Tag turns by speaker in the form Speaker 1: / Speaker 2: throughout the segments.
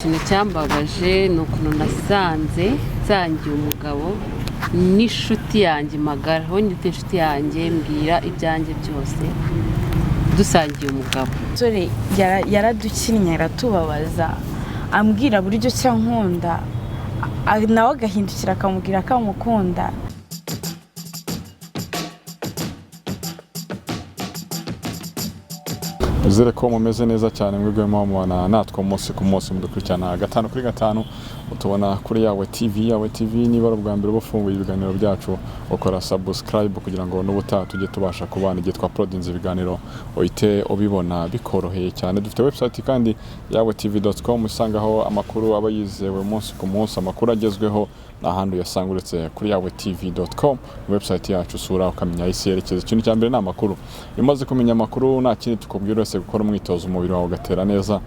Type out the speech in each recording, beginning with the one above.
Speaker 1: Ikintu cyambabaje ni ukuntu nasanze nsangiye umugabo n'inshuti yanjye magara, aho nyita inshuti yanjye mbwira ibyanjye byose, dusangiye umugabo.
Speaker 2: Umusore yaradukinnye, aratubabaza, ambwira buryo ki ankunda, nawe agahindukira akamubwira ko amukunda.
Speaker 3: Nizere ko mumeze neza cyane, mwebwe mubona natwe umunsi ku munsi mudukurikirana gatanu kuri gatanu, utubona kuri Yawe TV. Yawe TV, niba ari ubwa mbere uba ufunguye ibiganiro byacu, ukora subscribe kugira ngo n'ubutaha tujye tubasha kubana, igihe twauploadinze ibiganiro uhite ubibona bikoroheye cyane. Dufite website kandi, yawetv.com, usangaho amakuru aba yizewe umunsi ku munsi, amakuru agezweho nta handi uyasanga uretse kuri yawetv.com, website yacu. Usura ukamenya isi yerekeza. Ikintu cya mbere ni amakuru. Iyo umaze kumenya amakuru, nta kindi tukubwira uretse gukora umwitozo, umubiri wawe ugatera neza.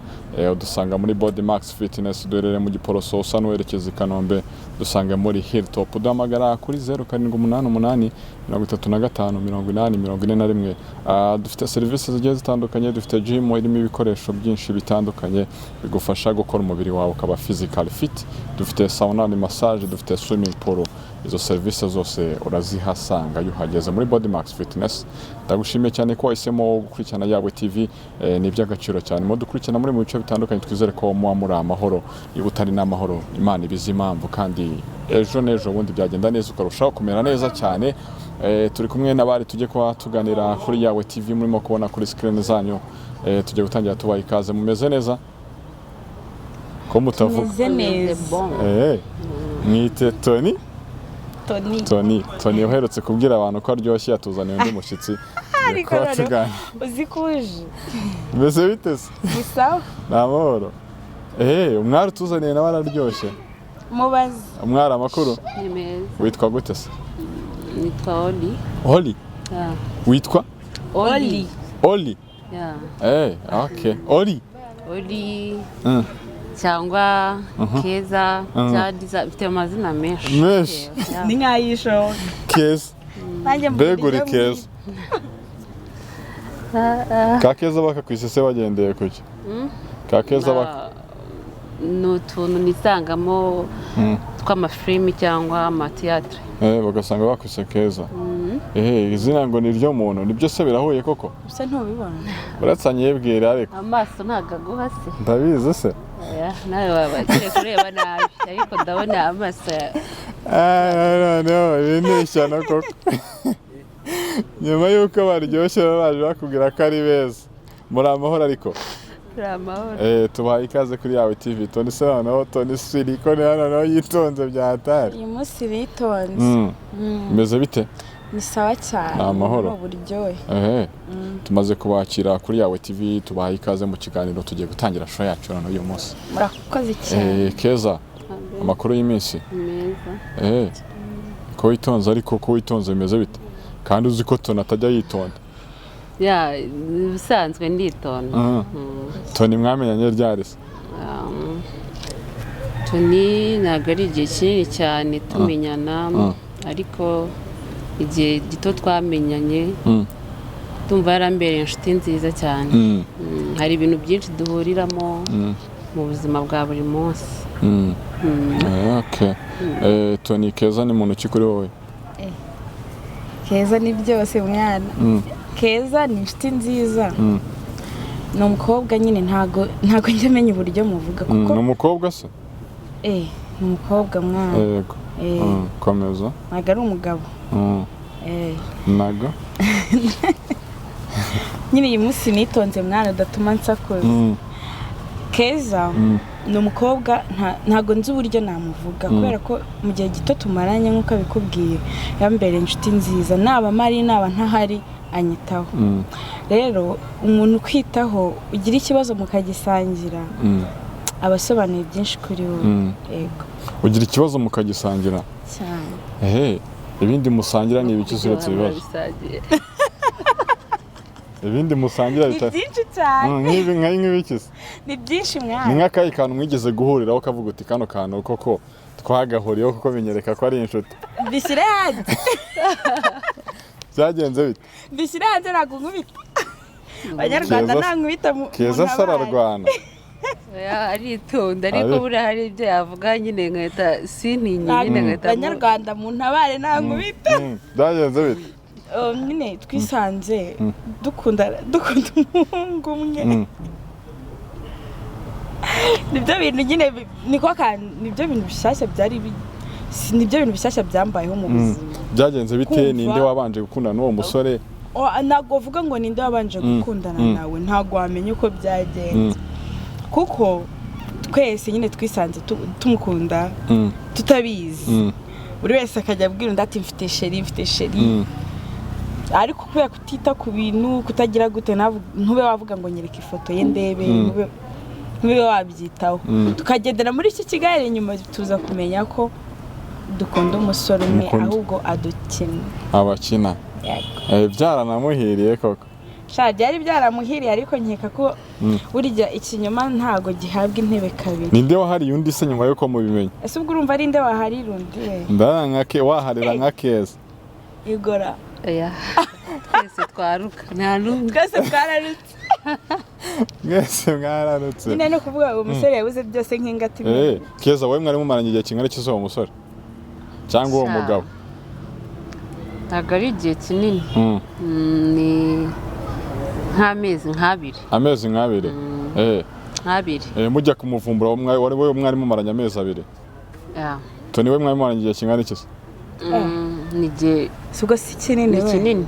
Speaker 3: Udusanga muri Body Max Fitness, duherereye mu Giporoso usa n'uwerekeza i Kanombe, dusanga muri Hilltop. Uduhamagara kuri 0788 35 80 41. Dufite serivisi zigiye zitandukanye, dufite gym irimo ibikoresho byinshi bitandukanye bigufasha gukora umubiri wawe ukaba physical fit, dufite sauna ni massage, dufite swimming pool. Izo serivisi zose urazihasanga iyo uhageze muri Body Max Fitness. Ndagushimiye cyane ko wahisemo gukurikirana Yawe TV, ni iby'agaciro cyane. Mudukurikirana muri mu bice bitandukanye, twizere ko muba muri amahoro. Niba utari n'amahoro, Imana ibizi impamvu, kandi ejo n'ejo bundi byagenda neza ukarushaho kumera neza cyane. Turi kumwe n'abari tujye kuba tuganira kuri Yawe TV murimo kubona kuri screen zanyu. Tugiye gutangira tubaha ikaze. Mumeze neza ko mutavuga?
Speaker 2: Tumeze neza.
Speaker 1: Bon.
Speaker 3: Mwite Tony.
Speaker 2: Tony.
Speaker 3: Tony, Tony uherutse kubwira abantu ko aryoshye, yatuzaniye undi mushyitsi. Tugiye
Speaker 2: Ariko
Speaker 3: kuba
Speaker 2: noneho
Speaker 3: tuganira.
Speaker 2: Uzi ko uje.
Speaker 3: Mbese bite se?
Speaker 2: Ni sawa.
Speaker 3: Ni amahoro. Umwari utuzaniye nawe araryoshye.
Speaker 2: Mubaze.
Speaker 3: Umwari, amakuru?
Speaker 1: Ni meza.
Speaker 3: Witwa gute se?
Speaker 1: Nitwa Oli.
Speaker 3: Oli?
Speaker 1: Yeah.
Speaker 3: Witwa?
Speaker 1: Oli.
Speaker 3: Oli?
Speaker 1: Yeah.
Speaker 3: Okay, Oli.
Speaker 1: Oli cyangwa Keza cyangwa Diza, mfite amazina menshi.
Speaker 3: Menshi.
Speaker 1: Yeah.
Speaker 2: Ni nk'ay'ishoka.
Speaker 3: Keza.
Speaker 2: Nanjye mbona
Speaker 3: Mbega uri
Speaker 2: iryo.
Speaker 3: keza ka Keza, bakakwise se bagendeye kuki ka Keza baka?
Speaker 1: Ni utuntu nisangamo tw'amafilimi cyangwa amatiyatire.
Speaker 3: Bagasanga bakwise Keza. Izina ngo ni ryo muntu, nibyo se? Birahuye koko?
Speaker 2: Gusa ntubibona.
Speaker 3: Uretse anyibwira ariko.
Speaker 1: Amaso ntabwo aguha se?
Speaker 3: Ndabizi se.
Speaker 1: Oya, nawe waba ugiye kureba nabi, ariko ndabona amaso
Speaker 3: Noneho ibi ni ishyano koko. Nyuma y'uko baryoshye, baba baje bakubwira ko ari beza. Muri amahoro ariko?
Speaker 1: Turi amahoro.
Speaker 3: Tubahaye ikaze kuri Yawe TV. Tony se noneho, Tony silicone hano noneho yitonze bya hatari.
Speaker 2: Uyu munsi bitonze.
Speaker 3: Bimeze bite?
Speaker 2: Ni sawa cyane.
Speaker 3: Ni amahoro.
Speaker 2: Ni uburyohe.
Speaker 3: Ehe, tumaze kubakira kuri Yawe TV, tubahaye ikaze mu kiganiro. Tugiye gutangira show yacu noneho uyu munsi.
Speaker 2: Murakoze cyane.
Speaker 3: Keza, amakuru y'iminsi?
Speaker 1: Ni meza.
Speaker 3: Ko witonze ariko, ko witonze bimeze bite kandi uzi ko Tony atajya yitonda?
Speaker 1: Ya, ubusanzwe nditonda.
Speaker 3: Tony mwamenyanye ryari se?
Speaker 1: Tony ntabwo ari igihe kinini cyane tumenyana, ariko igihe gito twamenyanye, ndumva yarambereye inshuti nziza cyane. Hari ibintu byinshi duhuriramo mu buzima bwa buri munsi.
Speaker 3: Okay. Tony, Keza ni muntu ki kuri wowe?
Speaker 2: Keza ni byose mwana. Keza ni inshuti nziza. Ni umukobwa nyine, ntago njya menya uburyo muvuga kuko
Speaker 3: Ni umukobwa se?
Speaker 2: Ni umukobwa mwana.
Speaker 3: Yego. Komeza.
Speaker 2: Ntago ari umugabo.
Speaker 3: Nago.
Speaker 2: Nyine uyu munsi nitonze mwana, udatuma nsakuza. Keza ni umukobwa, ntago nzi uburyo namuvuga, kubera ko mu gihe gito tumaranye, nk'uko abikubwiye, yambereye inshuti nziza. Naba mpari, naba ntahari, anyitaho. Rero umuntu ukwitaho, ugira ikibazo mukagisangira, aba asobanuye byinshi kuri wowe. Yego.
Speaker 3: Ugira ikibazo mukagisangira?
Speaker 2: Cyane.
Speaker 3: Ehe, ibindi musangira ni ibiki uretse ibibazo?
Speaker 1: Murabisangiye.
Speaker 3: Ibindi musangira
Speaker 2: Ni
Speaker 3: bita
Speaker 2: byinshi cyane.
Speaker 3: Nk'ibi nk'ibiki se?
Speaker 2: Ni byinshi
Speaker 3: Ni
Speaker 2: mwana.
Speaker 3: nk'akahe kantu mwigeze guhuriraho ukavuga uti: "Kano kantu koko twagahuriyeho kuko binyereka ko ari inshuti"?
Speaker 2: Mbishyire hanze?
Speaker 3: Byagenze bite?
Speaker 2: Mbishyire hanze? Ntabwo nkubita abanyarwanda,
Speaker 3: Keza-
Speaker 2: nta nkubita mu
Speaker 3: Keza se
Speaker 2: ntabaye.
Speaker 3: ararwana?
Speaker 1: Oya, aritonda ariko buriya hari ibyo yavuga nyine nkahita sintinye nyine nkahita
Speaker 2: Banyarwanda mu ntabare ntabwo bita.
Speaker 3: Byagenze bite?
Speaker 2: Nyine twisanze dukunda umuhungu umwe. Nibyo bintu nyine niko nibyo bintu bishyashya byari nibyo bintu bishyashya byambayeho mu buzima.
Speaker 3: Byagenze bite? Ninde wabanje gukundana n'uwo musore?
Speaker 2: Ntabwo uvuga ngo ninde wabanje gukundana nawe, ntabwo wamenya uko byagenze kuko twese nyine twisanze tumukunda tutabizi, buri wese akajya abwira undi ati mfite sheri, mfite sheri, ariko kubera kutita ku bintu, kutagira gute, ntube wavuga ngo nyereka ifoto ye ndebe, ntube wabyitaho, tukagendera muri iki kigali, nyuma tuza kumenya ko dukunda umusore umwe ahubwo adukina.
Speaker 3: Abakina byaranamuhiriye koko.
Speaker 2: Sha byari byaramuhiriye, ariko nkeka ko burya ikinyoma ntago gihabwa intebe kabiri.
Speaker 3: Ninde wahariye undi se nyuma yuko mubimenya?
Speaker 2: Ese ubwo urumva ari nde waharira undi?
Speaker 3: Ndaranga waharira nka Keza.
Speaker 2: Igora.
Speaker 1: Oya, twese twaruka nta n'umwe.
Speaker 2: Twese twararutse.
Speaker 3: Mwese mwararutse.
Speaker 2: Nyine no kuvuga ngo umusore yabuze byose nk'ingati.
Speaker 3: Keza, wowe mwari mumaranye igihe kingana iki uwo musore cyangwa uwo mugabo?
Speaker 1: Ntabwo ari igihe kinini, ni nk'amezi nk'abiri.
Speaker 3: Amezi nk'abiri?
Speaker 1: Nk'abiri.
Speaker 3: Mujya kumuvumbura wari wowe mwari mumaranye amezi abiri? Toni we mwari mumaranye igihe kingana iki se?
Speaker 1: Ni igihe
Speaker 2: ubwo si kinini.
Speaker 1: Ni kinini.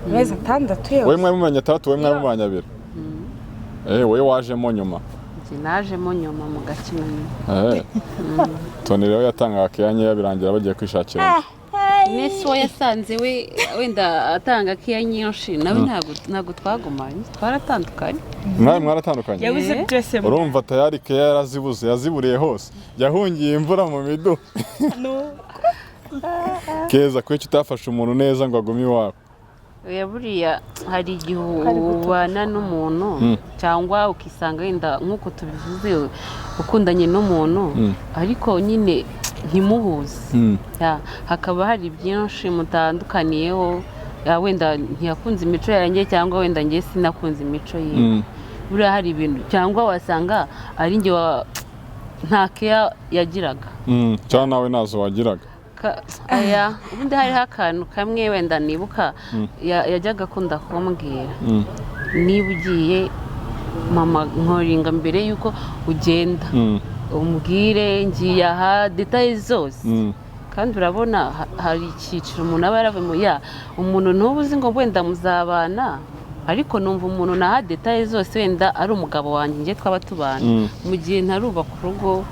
Speaker 2: Amezi 6 yose.
Speaker 3: Wowe mwari mumaranye 3, wowe mwari mumaranye 2. Wowe wajemo nyuma.
Speaker 1: Njye najemo nyuma mu gakino nyuma.
Speaker 3: Toni rero yatangaga keya nkeya birangira bagiye kwishakira.
Speaker 1: Nese uwo yasanze we wenda atanga keya nyinshi nawe ntabwo twagumanye, twaratandukanye.
Speaker 3: Mwawe mwaratandukanye?
Speaker 2: Yabuze byose.
Speaker 3: Urumva tayari keya yarazibuze, yaziburiye hose, yahungiye imvura mu miduha. Keza, kuki utafashe umuntu neza ngo agume iwawe?
Speaker 1: Buriya hari igihe ubana n'umuntu cyangwa ukisanga wenda nk'uko tubivuze ukundanye n'umuntu ariko nyine ntimuhuze, hakaba hari byinshi mutandukaniyeho, wenda ntiyakunze imico yanjye cyangwa wenda njye sinakunze imico ye. Buriya hari ibintu cyangwa wasanga ari njye nta keya yagiraga
Speaker 3: cyangwa nawe ntazo wagiraga.
Speaker 1: Aya ubundi hariho akantu kamwe wenda nibuka yajyaga akunda kumbwira, niba ugiye mama nkoringa mbere y'uko ugenda umbwire ngiye aha detaye zose. Kandi urabona hari icyiciro umuntu aba yaravuye ya umuntu ntuba uzi ngo wenda muzabana, ariko numva umuntu naha detaye zose wenda ari umugabo wanjye njye twaba tubana mu gihe ntarubaka urugo.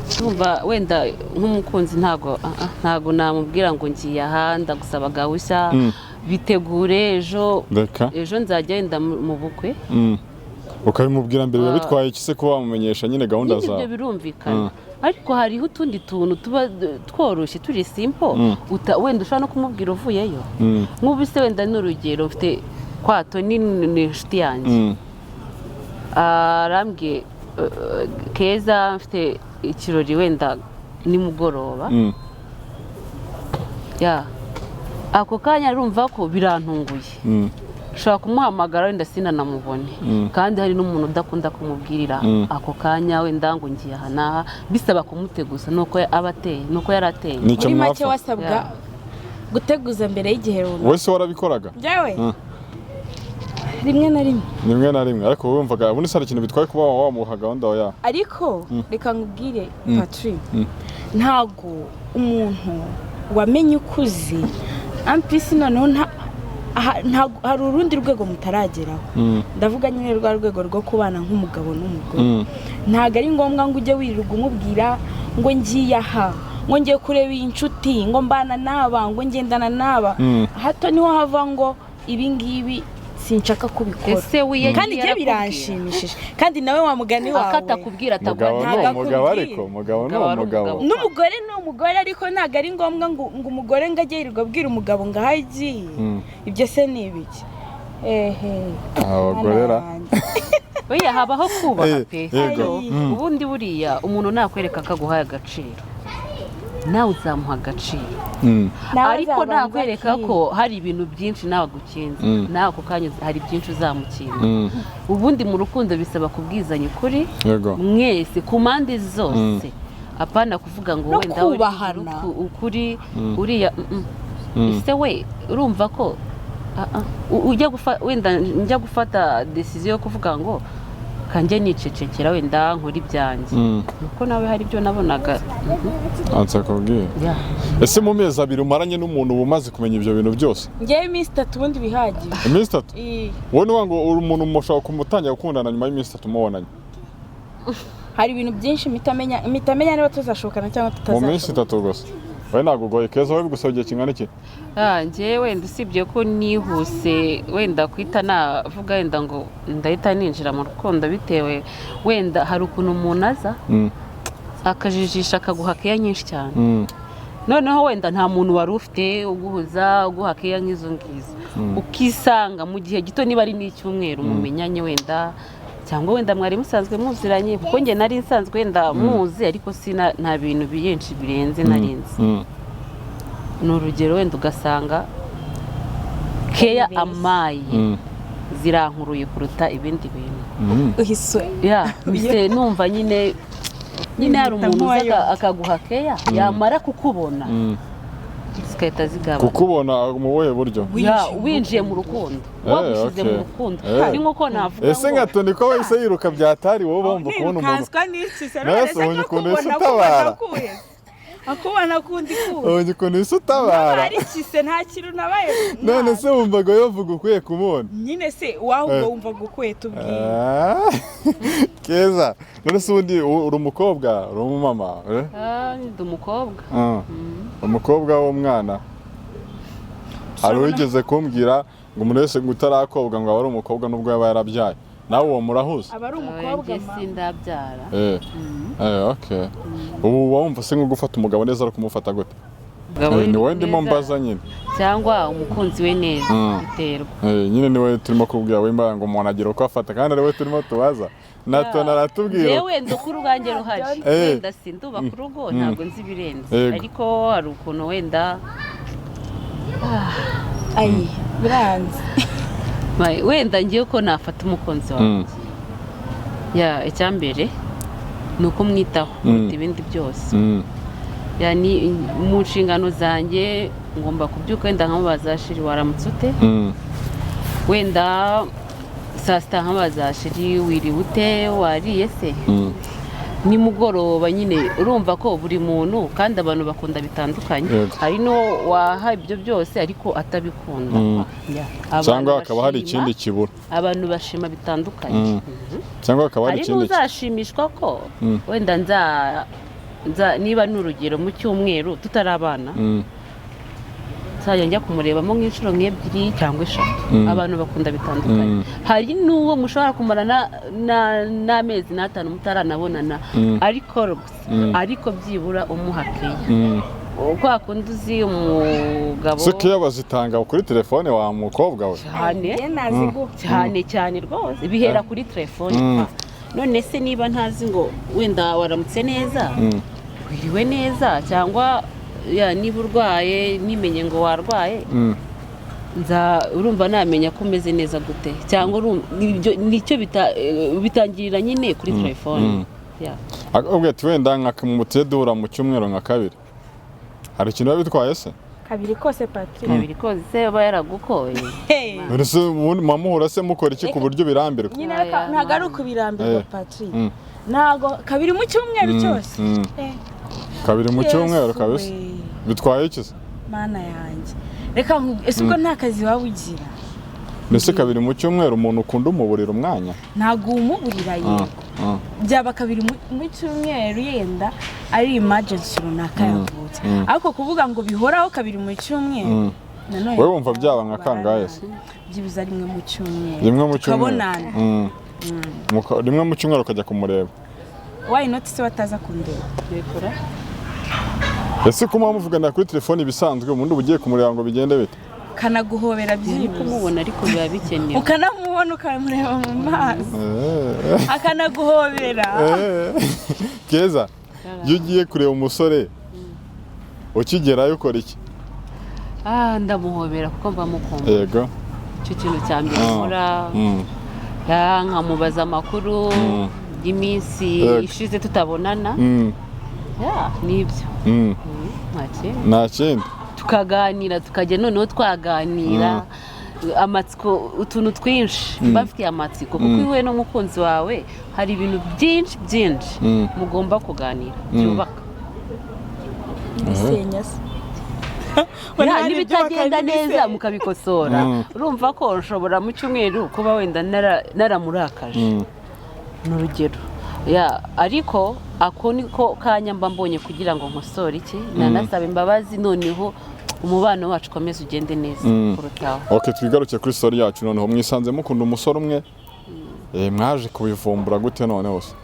Speaker 1: Tumva wenda nk'umukunzi ntago namubwira ngo ngiye aha ndagusaba gahushya bitegure ejo ejo nzajya wenda mu bukwe.
Speaker 3: Ukabimubwira mbere biba bitwaye iki se kuba wamumenyesha nyine gahunda zawe?
Speaker 1: Ibyo birumvikana, ariko hariho utundi tuntu tuba tworoshye turi simple wenda ushobora no kumubwira uvuyeyo. Nk'ubu se wenda n'urugero mfite kwa Toni ni inshuti yanjye, arambwiye Keza mfite ikirori wenda nimugoroba, ya ako kanya arumva ko birantunguye, ushobora kumuhamagara wenda sinanamubone, kandi hari n'umuntu udakunda kumubwirira ako kanya wenda ngo ngiye aha n'aha, bisaba kumuteguza nuko aba ateye, nuko yari ateye.
Speaker 2: Muri make wasabwa guteguza mbere y'igihe runaka.
Speaker 3: Wese warabikoraga?
Speaker 2: Njyewe rimwe na rimwe.
Speaker 3: Rimwe na rimwe, ariko wumvaga ubundi hari ikintu bitwaye kuba wamuha gahunda ya.
Speaker 2: Ariko reka nkubwire Patrick, ntago umuntu wamenye ukuze ampisi noneho hari urundi rwego mutarageraho. Ndavuga nyine rwa rwego rwo kubana nk'umugabo n'umugore. Ntago ari ngombwa ngo ujye wirirwa umubwira ngo ngiye aha, ngo ngiye kureba iyi nshuti, ngo mbana n'aba, ngo ngendana n'aba. Hato niho hava ngo ibi ngibi sinshaka kubikora. Kandi ibyo biranshimishije. Kandi nawe wa mugani wawe
Speaker 1: akatakubwira
Speaker 3: atagwa. Ariko umugabo ni umugabo.
Speaker 2: N'umugore ni umugore, ariko ntago ari ngombwa ngo umugore ngo ajye yirirwa abwira umugabo ngo aho agiye. Ibyo se ni ibiki? Ehe.
Speaker 3: Abagorera.
Speaker 1: Oya habaho kubaha pe. Ubundi buriya umuntu nakwereka akaguhaye agaciro. Nawe uzamuha agaciro.
Speaker 2: Nawe
Speaker 1: Ariko
Speaker 2: azabanza
Speaker 1: nakwereka
Speaker 2: akiga.
Speaker 1: ko hari ibintu byinshi nawe agukinze, nawe ako kanya hari byinshi uzamukinga. Ubundi mu rukundo bisaba kubwizanya ukuri mwese ku mpande zose, apana kuvuga ngo
Speaker 2: No
Speaker 1: wenda uri
Speaker 2: kubahana.
Speaker 1: Ukuri uriya Ese we urumva ko ujya wenda njya gufata decision yo kuvuga ngo kanjye nicecekera, wenda nkora ibyanjye, nuko nawe hari ibyo nabonaga.
Speaker 3: Ansa kubwira.
Speaker 1: Yeah.
Speaker 3: Ese mu mezi 2 umaranye n'umuntu uba umaze kumenya ibyo bintu byose?
Speaker 2: Ngewe iminsi 3 ubundi bihagije.
Speaker 3: Iminsi 3?
Speaker 2: Ii.
Speaker 3: Wowe ni ngo uri umuntu mushobora kumutangira gukundana nyuma y'iminsi 3 mubonanye?
Speaker 2: Hari ibintu byinshi mpita menya niba tuzashobokana cyangwa
Speaker 3: Mu minsi
Speaker 2: tutazashobokana.
Speaker 3: 3 gusa? Wowe ntabwo ugoye. Keza, wowe bigusaba igihe kingana iki?
Speaker 1: Njyewe wenda usibye ko nihuse, wenda kwita navuga wenda ngo ndahita ninjira mu rukundo, bitewe wenda hari ukuntu umuntu aza akajijisha, akaguha keya nyinshi cyane. Noneho wenda nta muntu wari ufite uguhuza, uguha keya nk'izo ngizo, ukisanga mu gihe gito, niba ari n'icyumweru mumenyanye wenda, cyangwa wenda mwari musanzwe muziranye, kuko njye nari nsanzwe wenda muzi, ariko sina nta bintu byinshi birenze nari nzi. Ni urugero, wenda ugasanga keya
Speaker 2: Beza.
Speaker 1: amaye zirankuruye kuruta ibindi bintu.
Speaker 2: Uhiswe
Speaker 1: Ya mise numva nyine hari umuntu uza akaguha keya, yamara kukubona zigahita zigabanuka.
Speaker 3: Kukubona mu buhe buryo?
Speaker 1: Ya, winjiye mu rukundo, wagushyize mu rukundo. Ni nk'uko navuga
Speaker 3: Ese
Speaker 1: ngo
Speaker 3: nka Toni ko wahise yiruka byatari, wowe bumva kubona umuntu
Speaker 2: Nirukanswa n'iki se?
Speaker 3: Nawe
Speaker 2: None se
Speaker 3: ubonye ukuntu
Speaker 2: akubona
Speaker 3: ese utabara.
Speaker 2: akubona akubona kundi kundi.
Speaker 3: Ubonye ukuntu ese utabara?
Speaker 2: Ari iki se? Nta kintu nabaye.
Speaker 3: None se wumvaga yavuga ukwiye kumubona?
Speaker 2: Nyine se wahubwo wumvaga ukwiye tubwiye.
Speaker 3: Keza, none se ubundi uri umukobwa, uri umumama, eh?
Speaker 1: Ndi umukobwa.
Speaker 3: Umukobwa w'umwana. Hari uwigeze kumbwira ngo umuntu wese ngo utarakobwa ngo aba ari umukobwa nubwo yaba yarabyaye. Nawe uwo murahuza?
Speaker 2: Aba ari umukobwa
Speaker 1: Njye
Speaker 2: ma.
Speaker 1: sindabyara.
Speaker 3: Okay. Ubu wumva se nko gufata umugabo neza ari kumufata gute?
Speaker 1: Umugabo
Speaker 3: Ni wowe ndimo
Speaker 1: neza
Speaker 3: mbaza nyine.
Speaker 1: Cyangwa umukunzi we neza, biterwa.
Speaker 3: Nyine ni wowe turimo kubwira wimba ngo umuntu agira uko afata, kandi ari wowe turimo tubaza. Na Toni aratubwira.
Speaker 1: Njyewe wenda uko urugange ruhari, wenda sindubaka urugo, ntabwo nzi ibirenze, ariko hari ukuntu wenda
Speaker 2: Ayi, biranze.
Speaker 1: Wenda ngiye ko nafata umukunzi wanjye, ya icyambere ni uko mwitaho kuruta ibindi byose. Ya, ni mu nshingano zanjye, ngomba kubyuka wenda nkamubaza: "Chéri, waramutse ute?" Wenda saa sita nkamubaza: "Chéri, wiriwe ute? Wariye se?" Nimugoroba nyine urumva ko buri muntu, kandi abantu bakunda bitandukanye. Hari n'uwo waha ibyo byose ariko atabikunda. Ya, abantu
Speaker 3: Cyangwa hakaba hari
Speaker 1: bashima-
Speaker 3: ikindi kibura.
Speaker 1: Abantu bashima bitandukanye.
Speaker 3: Cyangwa hakaba hari
Speaker 1: Hari
Speaker 3: ikindi
Speaker 1: n'uzashimishwa ko wenda nza niba ni urugero mu cyumweru tutarabana, nzajya njya kumurebamo nk'inshuro nk'ebyiri cyangwa eshatu. Abantu bakunda bitandukanye. Hari n'uwo mushobora kumarana n'amezi n'atanu mutaranabonana, ariko gusa ariko byibura umuha keya, kwa kundi uzi umugabo.
Speaker 3: Se keya bazitanga kuri telefone wa mukobwa we?
Speaker 1: Cyane.
Speaker 2: Njye naziguha.
Speaker 1: Cyane cyane rwose, bihera kuri telefone. None se niba ntazi ngo wenda waramutse neza, wiriwe neza, cyangwa ya, niba urwaye nimenye ngo warwaye, nza urumva namenya ko umeze neza gute? Cyangwa nicyo bitangirira nyine kuri telefone. Ya.
Speaker 3: Akubwira ati wenda nka mutse duhura mu cyumweru nka kabiri, hari ikintu biba bitwaye se?
Speaker 2: Kabiri kose, Patrick.
Speaker 1: Kabiri kose aba yaragukoye.
Speaker 2: Hey.
Speaker 3: None se ubundi muhura se mukora iki ku buryo birambirwa?
Speaker 2: Nyine
Speaker 1: Aya,
Speaker 2: ntabwo ari
Speaker 1: man.
Speaker 2: ukubirambirwa, Patrick. Ntabwo kabiri mu cyumweru cyose.
Speaker 3: Kabiri mu cyumweru
Speaker 2: Yesu
Speaker 3: kabisa.
Speaker 2: we.
Speaker 3: Bitwaye iki se?
Speaker 2: Mana yanjye, reka ese ubwo nta kazi waba ugira?
Speaker 3: Mbese kabiri mu cyumweru umuntu ukunda umuburira umwanya?
Speaker 2: Ntabwo umuburira, yego. Byaba kabiri mu cyumweru yenda ari emergency runaka yavutse, ariko kuvuga ngo bihoraho kabiri mu cyumweru, nanone
Speaker 3: Wowe wumva byaba nka kangahe se?
Speaker 2: Byibuze rimwe mu cyumweru.
Speaker 3: Rimwe mu cyumweru.
Speaker 2: Tukabonana.
Speaker 3: Rimwe mu cyumweru ukajya kumureba.
Speaker 2: Why not se bataza kundeba?
Speaker 1: Bikora.
Speaker 3: Ese ko muba muvuganira kuri telefone ibisanzwe, ubundi uba ugiye kumureba ngo bigende bite?
Speaker 2: Kanaguhobera
Speaker 1: Ni
Speaker 2: byibuze.
Speaker 1: kumubona, ariko biba bikenewe.
Speaker 2: Ukanamubona, ukamureba mu maso, akanaguhobera.
Speaker 3: Keza, iyo ugiye kureba umusore Ukigerayo ukora iki?
Speaker 1: Ah, ndamuhobera kuko mba mukunda. Icyo kintu cya mbere nkora. Ya, nkamubaza amakuru y'iminsi ishize tutabonana. Ya, nibyo. Nta kindi.
Speaker 3: Nta kindi.
Speaker 1: Tukaganira, tukajya noneho twaganira amatsiko, utuntu twinshi mba mfitiye amatsiko, kuko iwe n'umukunzi wawe hari ibintu byinshi byinshi mugomba kuganira byubaka.
Speaker 2: Bisenya se?
Speaker 1: Ya, n'ibitagenda neza mukabikosora. Urumva ko nshobora mu cyumweru kuba wenda naramurakaje, ni urugero ya, ariko ako niko kanya mba mbonye kugira ngo nkosore iki, nanasaba imbabazi, noneho umubano wacu ukomeze ugende neza kurutaho.
Speaker 3: Ok, twigaruke kuri story yacu. Noneho mwisanze mukunda umusore umwe. Mwaje kubivumbura gute noneho se?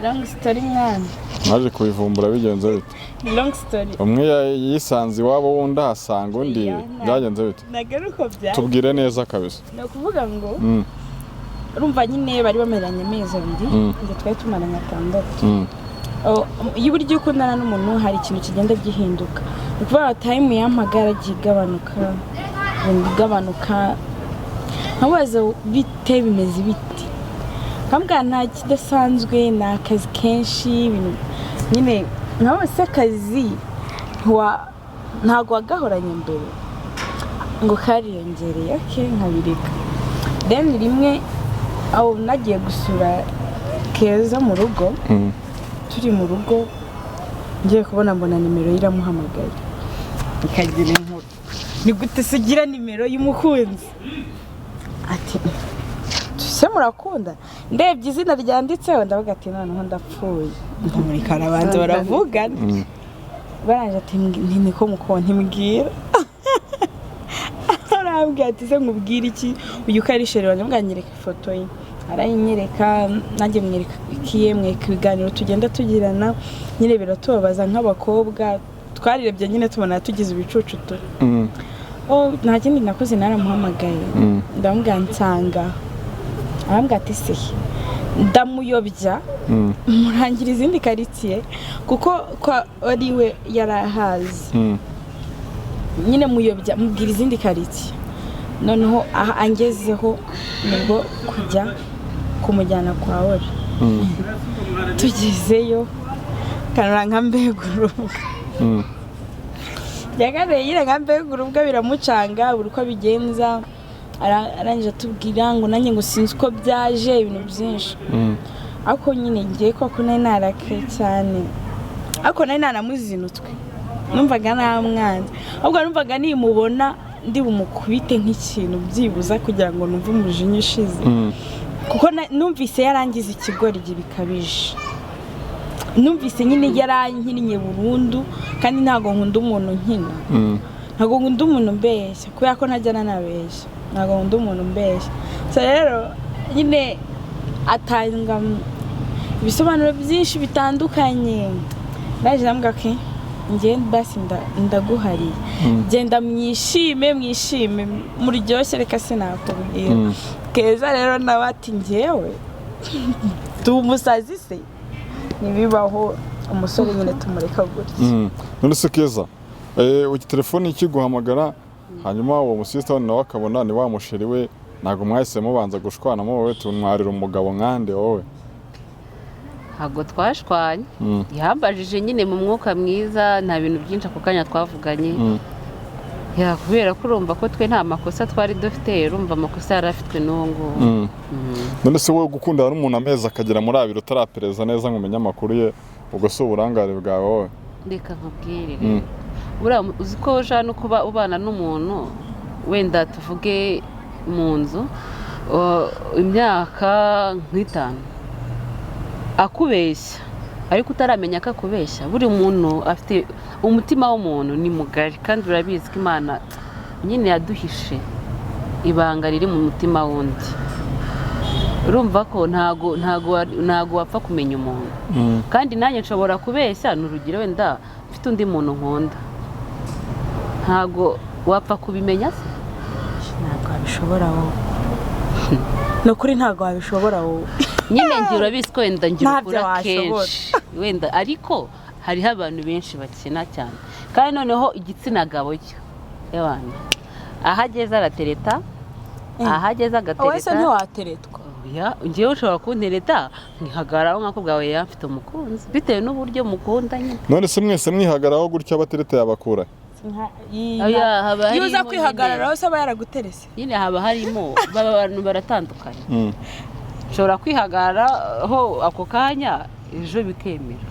Speaker 2: Long story, mwana.
Speaker 3: Mwaje kubivumbura bigenze bite?
Speaker 2: Ni long story.
Speaker 3: Umwe yisanze iwabo wundi, ahasanga undi.
Speaker 2: Ya,
Speaker 3: Byagenze bite?
Speaker 2: Ntabwo ari uko bya
Speaker 3: Tubwire neza kabisa.
Speaker 2: Ni ukuvuga ngo urumva nyine bari bamaranye amezi 2, njye twari tumaranye 6. Oh, iyo uburyo ukundana n'umuntu hari ikintu kigenda gihinduka. Ni ukuvuga ngo time yampaga yaragiye igabanuka, igenda igabanuka. Nkamubaza bite, bimeze bite, nkambwira nta kidasanzwe, ni akazi kenshi, ibintu nyine. Nkamubaza se akazi ntabwo wagahoranye mbere? Ngo kariyongereye. Ok, nkabireka. Then rimwe aho nagiye gusura Keza mu rugo, turi mu rugo, ngiye kubona mbona nimero ye iramuhamagaye. Ikagira inkuru, ni gute se ugira nimero y'umukunzi? Ati se murakunda? Ndebye izina ryanditseho, ndavuga ati noneho ndapfuye. Ndamureka arabanza baravugana. Barangije ati nti niko muko ntimbwira. Arambwira ati se nkubwire iki, uyu ko ari chéri wanjye? Mbwanyereka ifoto ye, arayinyereka, nanjye mwereka ikiye, mwereka ibiganiro tugenda tugirana. Nyine biratubabaza nk'abakobwa, twarirebye nyine tubona tugize ibicucu turi. Oh, nta kindi nakoze, naramuhamagaye, ndamubwira nsanga. Arambwira ati se ndamuyobya, murangira izindi karitsiye kuko kwa ari we yarahazi. Nyine muyobya, mubwira izindi karitsiye. Noneho aha angezeho nibwo kujya kumujyana kwa Ori. Tugezeyo kanura nka mbega urubwa. Byakabaye nyine nka mbega urubwa, biramucanga buri uko abigenza. Arangije atubwira ngo nanjye ngo sinzi uko byaje, ibintu byinshi. Ariko nyine ngiye koko nari narakaye cyane, ariko nari nanamuzinutswe, numvaga namwanze, ahubwo numvaga nimubona ndi bumukubite nk'ikintu byibuza kugira ngo numve umujinya ushize, kuko numvise yarangiza ikigoryi bikabije. Numvise nyine yarankinnye burundu, kandi ntabwo nkunda umuntu nkina, ntabwo nkunda umuntu umbeshya, kubera ko ntajya nanabeshya. Ntabwo nkunda umuntu umbeshya. So rero nyine atanga ibisobanuro byinshi bitandukanye. Ndaje ndamubwira ko njye basi ndaguhariye, genda mwishime, mwishime muryoshye, reka sinakubwira. Keza rero nawe ati njyewe ndi umusazi se? Ntibibaho, umusore nyine tumureka gutya.
Speaker 3: None se Keza, telefone ikiguhamagara, hanyuma uwo musisita nawe akabona ni wa musheri we, ntabwo mwahise mubanza gushwana wowe tumwarira umugabo nkande wowe?
Speaker 1: Ntabwo twashwanye. Yambajije nyine mu mwuka mwiza, nta bintu byinshi ako kanya twavuganye. Ya, kubera ko urumva ko twe nta makosa twari dufite, urumva amakosa yari afitwe n'uwo nguwo.
Speaker 3: None se wowe gukundana n'umuntu amezi akagera muri 2 utarapereza neza ngo umenye amakuru ye, ubwo si uburangare bwawe wowe?
Speaker 1: Reka nkubwire rero, buriya uzi ko ushobora no kuba ubana n'umuntu, wenda tuvuge mu nzu, imyaka nk'itanu akubeshya, ariko utaramenya ko akubeshya. Buri muntu afite umutima w'umuntu ni mugari, kandi urabizi ko Imana nyine yaduhishe ibanga riri mu mutima wundi. Urumva ko ntago wapfa kumenya umuntu. Kandi nanjye nshobora kubeshya, ni urugero, wenda mfite undi muntu nkunda, ntago wapfa kubimenya se?
Speaker 2: Ntabwo wabishobora wowe, ni ukuri ntabwo wabishobora wowe.
Speaker 1: Nyine ngira, urabizi ko wenda ngira
Speaker 2: Ntabyo
Speaker 1: ukuri
Speaker 2: washobora.
Speaker 1: akenshi wenda, ariko Hariho abantu benshi bakina cyane, kandi noneho igitsina gabo cyo, ewana, aho ageze aratereta, aho ageze
Speaker 2: Wowe se
Speaker 1: agatereta.
Speaker 2: ntiwateretwa?
Speaker 1: Oya, njyewe ushobora kuntereta nkihagararaho nkakubwawe, ya, mfite umukunzi, bitewe n'uburyo mukunda nyine.
Speaker 3: None se mwese mwihagararaho gutya, abatereta yabakura?
Speaker 1: Oya, haba
Speaker 2: Iyo uza
Speaker 1: harimo
Speaker 2: kwihagararaho se aba yaraguterese?
Speaker 1: Nyine haba harimo, baba abantu baratandukanye. Ushobora kwihagararaho ako kanya, ejo bikemera.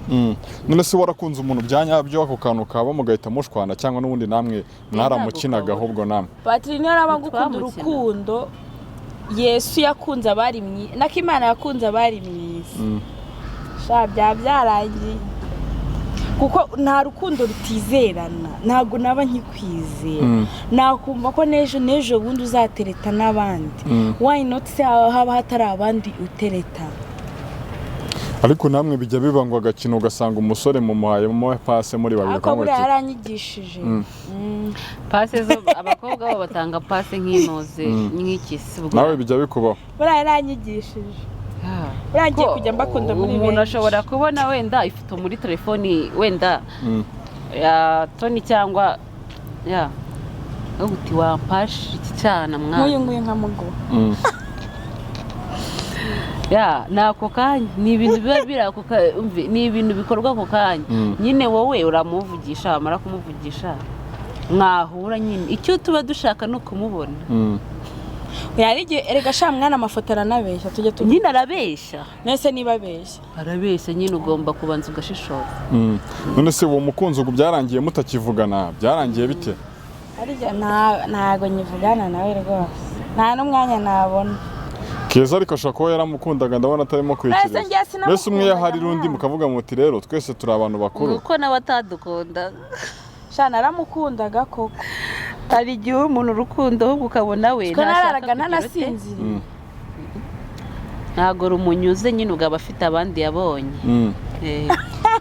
Speaker 3: None se warakunze umuntu bya nyabyo, ako kantu kaba mugahita mushwana, cyangwa n'ubundi namwe mwaramukinaga?
Speaker 1: Ntabwo.
Speaker 3: Ahubwo namwe
Speaker 2: Patiri, niyo araba gukunda
Speaker 1: Twamukina.
Speaker 2: urukundo Yesu yakunze abari mu, nako Imana yakunze abari mu isi, sha, byaba byarangiye, kuko nta rukundo rutizerana. Ntabwo naba nkikwizera, nakumva ko n'ejo n'ejo bundi uzatereta n'abandi. Why not se haba hatari abandi utereta?
Speaker 3: Ariko namwe bijya biba ngo agakino, ugasanga umusore mumuhaye mu passe muri babiri,
Speaker 2: Ariko
Speaker 3: ukamuha
Speaker 2: buriya
Speaker 3: uti,
Speaker 2: yaranyigishije.
Speaker 1: Passe zo, abakobwa bo batanga passe nk'inoze, nk'ikisi ubwo.
Speaker 3: Nawe bijya bikubaho?
Speaker 2: Buriya yaranyigishije. Buriya ngiye
Speaker 1: Ko
Speaker 2: kujya mbakunda muri
Speaker 1: umuntu
Speaker 2: benshi.
Speaker 1: ashobora kubona wenda ifoto muri telefoni, wenda ya Toni cyangwa ya uti wampashe iki cyana
Speaker 2: Nk'uyu
Speaker 1: mwana.
Speaker 2: nguyu nkamuguha.
Speaker 1: Ya, ni ako kanya, ni ibintu biba biri ako kanya, umve, ni ibintu bikorwa ako kanya. Nyine wowe uramuvugisha, wamara kumuvugisha mwahura nyine, icyo tuba dushaka ni ukumubona.
Speaker 2: Yari igihe erega sha mwana, amafoto aranabeshya, tujye tuvuga.
Speaker 1: Nyine arabeshya.
Speaker 2: Nese niba abeshya?
Speaker 1: Arabeshya nyine, ugomba kubanza ugashishoza.
Speaker 3: None se uwo mukunzi ubwo byarangiye mutakivugana, byarangiye bite?
Speaker 2: Harya ntago nyivugana nawe rwose, nta n'umwanya nabona.
Speaker 3: Keza ariko ashobora kuba yaramukundaga, ndabona atarimo kwikiriza.
Speaker 2: Mbese njye
Speaker 3: Mbese umwe yaharira undi,
Speaker 2: sinamukundaga.
Speaker 3: mukavuga muti rero twese turi abantu bakuru.
Speaker 1: Nuko nawe atadukunda.
Speaker 2: Sha, naramukundaga koko.
Speaker 1: Hari igihe umuntu urukundo ahubwo ukabona we
Speaker 2: Twe
Speaker 1: ntashaka
Speaker 2: nararaga
Speaker 1: kugira ute.
Speaker 2: ntanasinziriye.
Speaker 1: Ntabwo rumunyuze nyine, ubwo aba afite abandi yabonye.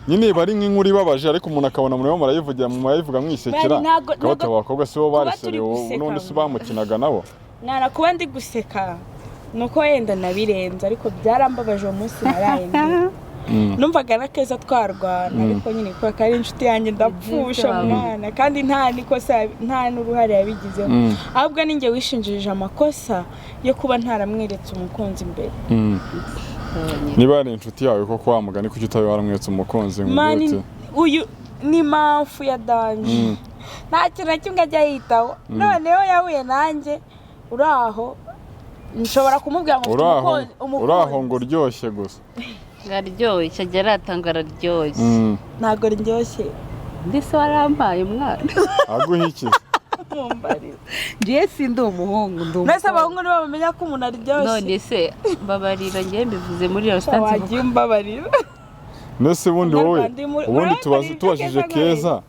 Speaker 3: Nyine iba ari nk'inkuru ibabaje, ariko umuntu akabona murimo murayivugira, murayivuga mwisekera.
Speaker 2: Mani, ntago-
Speaker 3: Akaba ati,
Speaker 2: ntago-
Speaker 3: abakobwa si bo
Speaker 2: kuba
Speaker 3: bari
Speaker 2: turi
Speaker 3: sérieux
Speaker 2: guseka.
Speaker 3: n'ubundi si bamukinaga nabo.
Speaker 2: Mwana, kuba ndi guseka ni uko wenda nabirenze, ariko byarambabaje. Uwo munsi naraye ndira. Numvaga na Keza twarwana, ariko nyine kubera ko ari inshuti yanjye ndapfusha.
Speaker 1: Byiza.
Speaker 2: Mwana, kandi nta n'ikosa, nta n'uruhare yabigizeho. Ahubwo ni njye wishinjirije amakosa yo kuba ntaramweretse umukunzi imbere.
Speaker 3: Niba yari inshuti yawe koko, wa mugani, kuki utaba waramweretse umukunzi ngo
Speaker 2: Mani,
Speaker 3: ugire uti
Speaker 2: uyu ni mpamvu ya danger. Nta kintu na kimwe ajya yitaho. Noneho yahuye nanjye uri aho, nshobora kumubwira ngo mfite
Speaker 3: Uraho
Speaker 2: umukunzi.
Speaker 3: uraho ngo uryoshye gusa.
Speaker 1: Araryoshye, ajya aratanga, araryoshye.
Speaker 2: Ntabwo ryoshye.
Speaker 1: Ndetse warambaye umwana.
Speaker 3: Aguha iki?
Speaker 2: Mumbarira.
Speaker 1: Ngiye sindi umuhungu, ndi
Speaker 2: Mbese
Speaker 1: umukobwa.
Speaker 2: abahungu nibo bamenya ko umuntu aryoshye?
Speaker 1: None se mbabarira, ngiye mbivuze muri iyo
Speaker 2: Sha,
Speaker 1: stansi.
Speaker 2: wagiye umbabarira.
Speaker 3: Mbese ubundi wowe
Speaker 2: Umunyarwanda
Speaker 3: ubundi tubaze
Speaker 2: urabona
Speaker 3: tubajije
Speaker 2: ibyo Keza.
Speaker 3: Keza,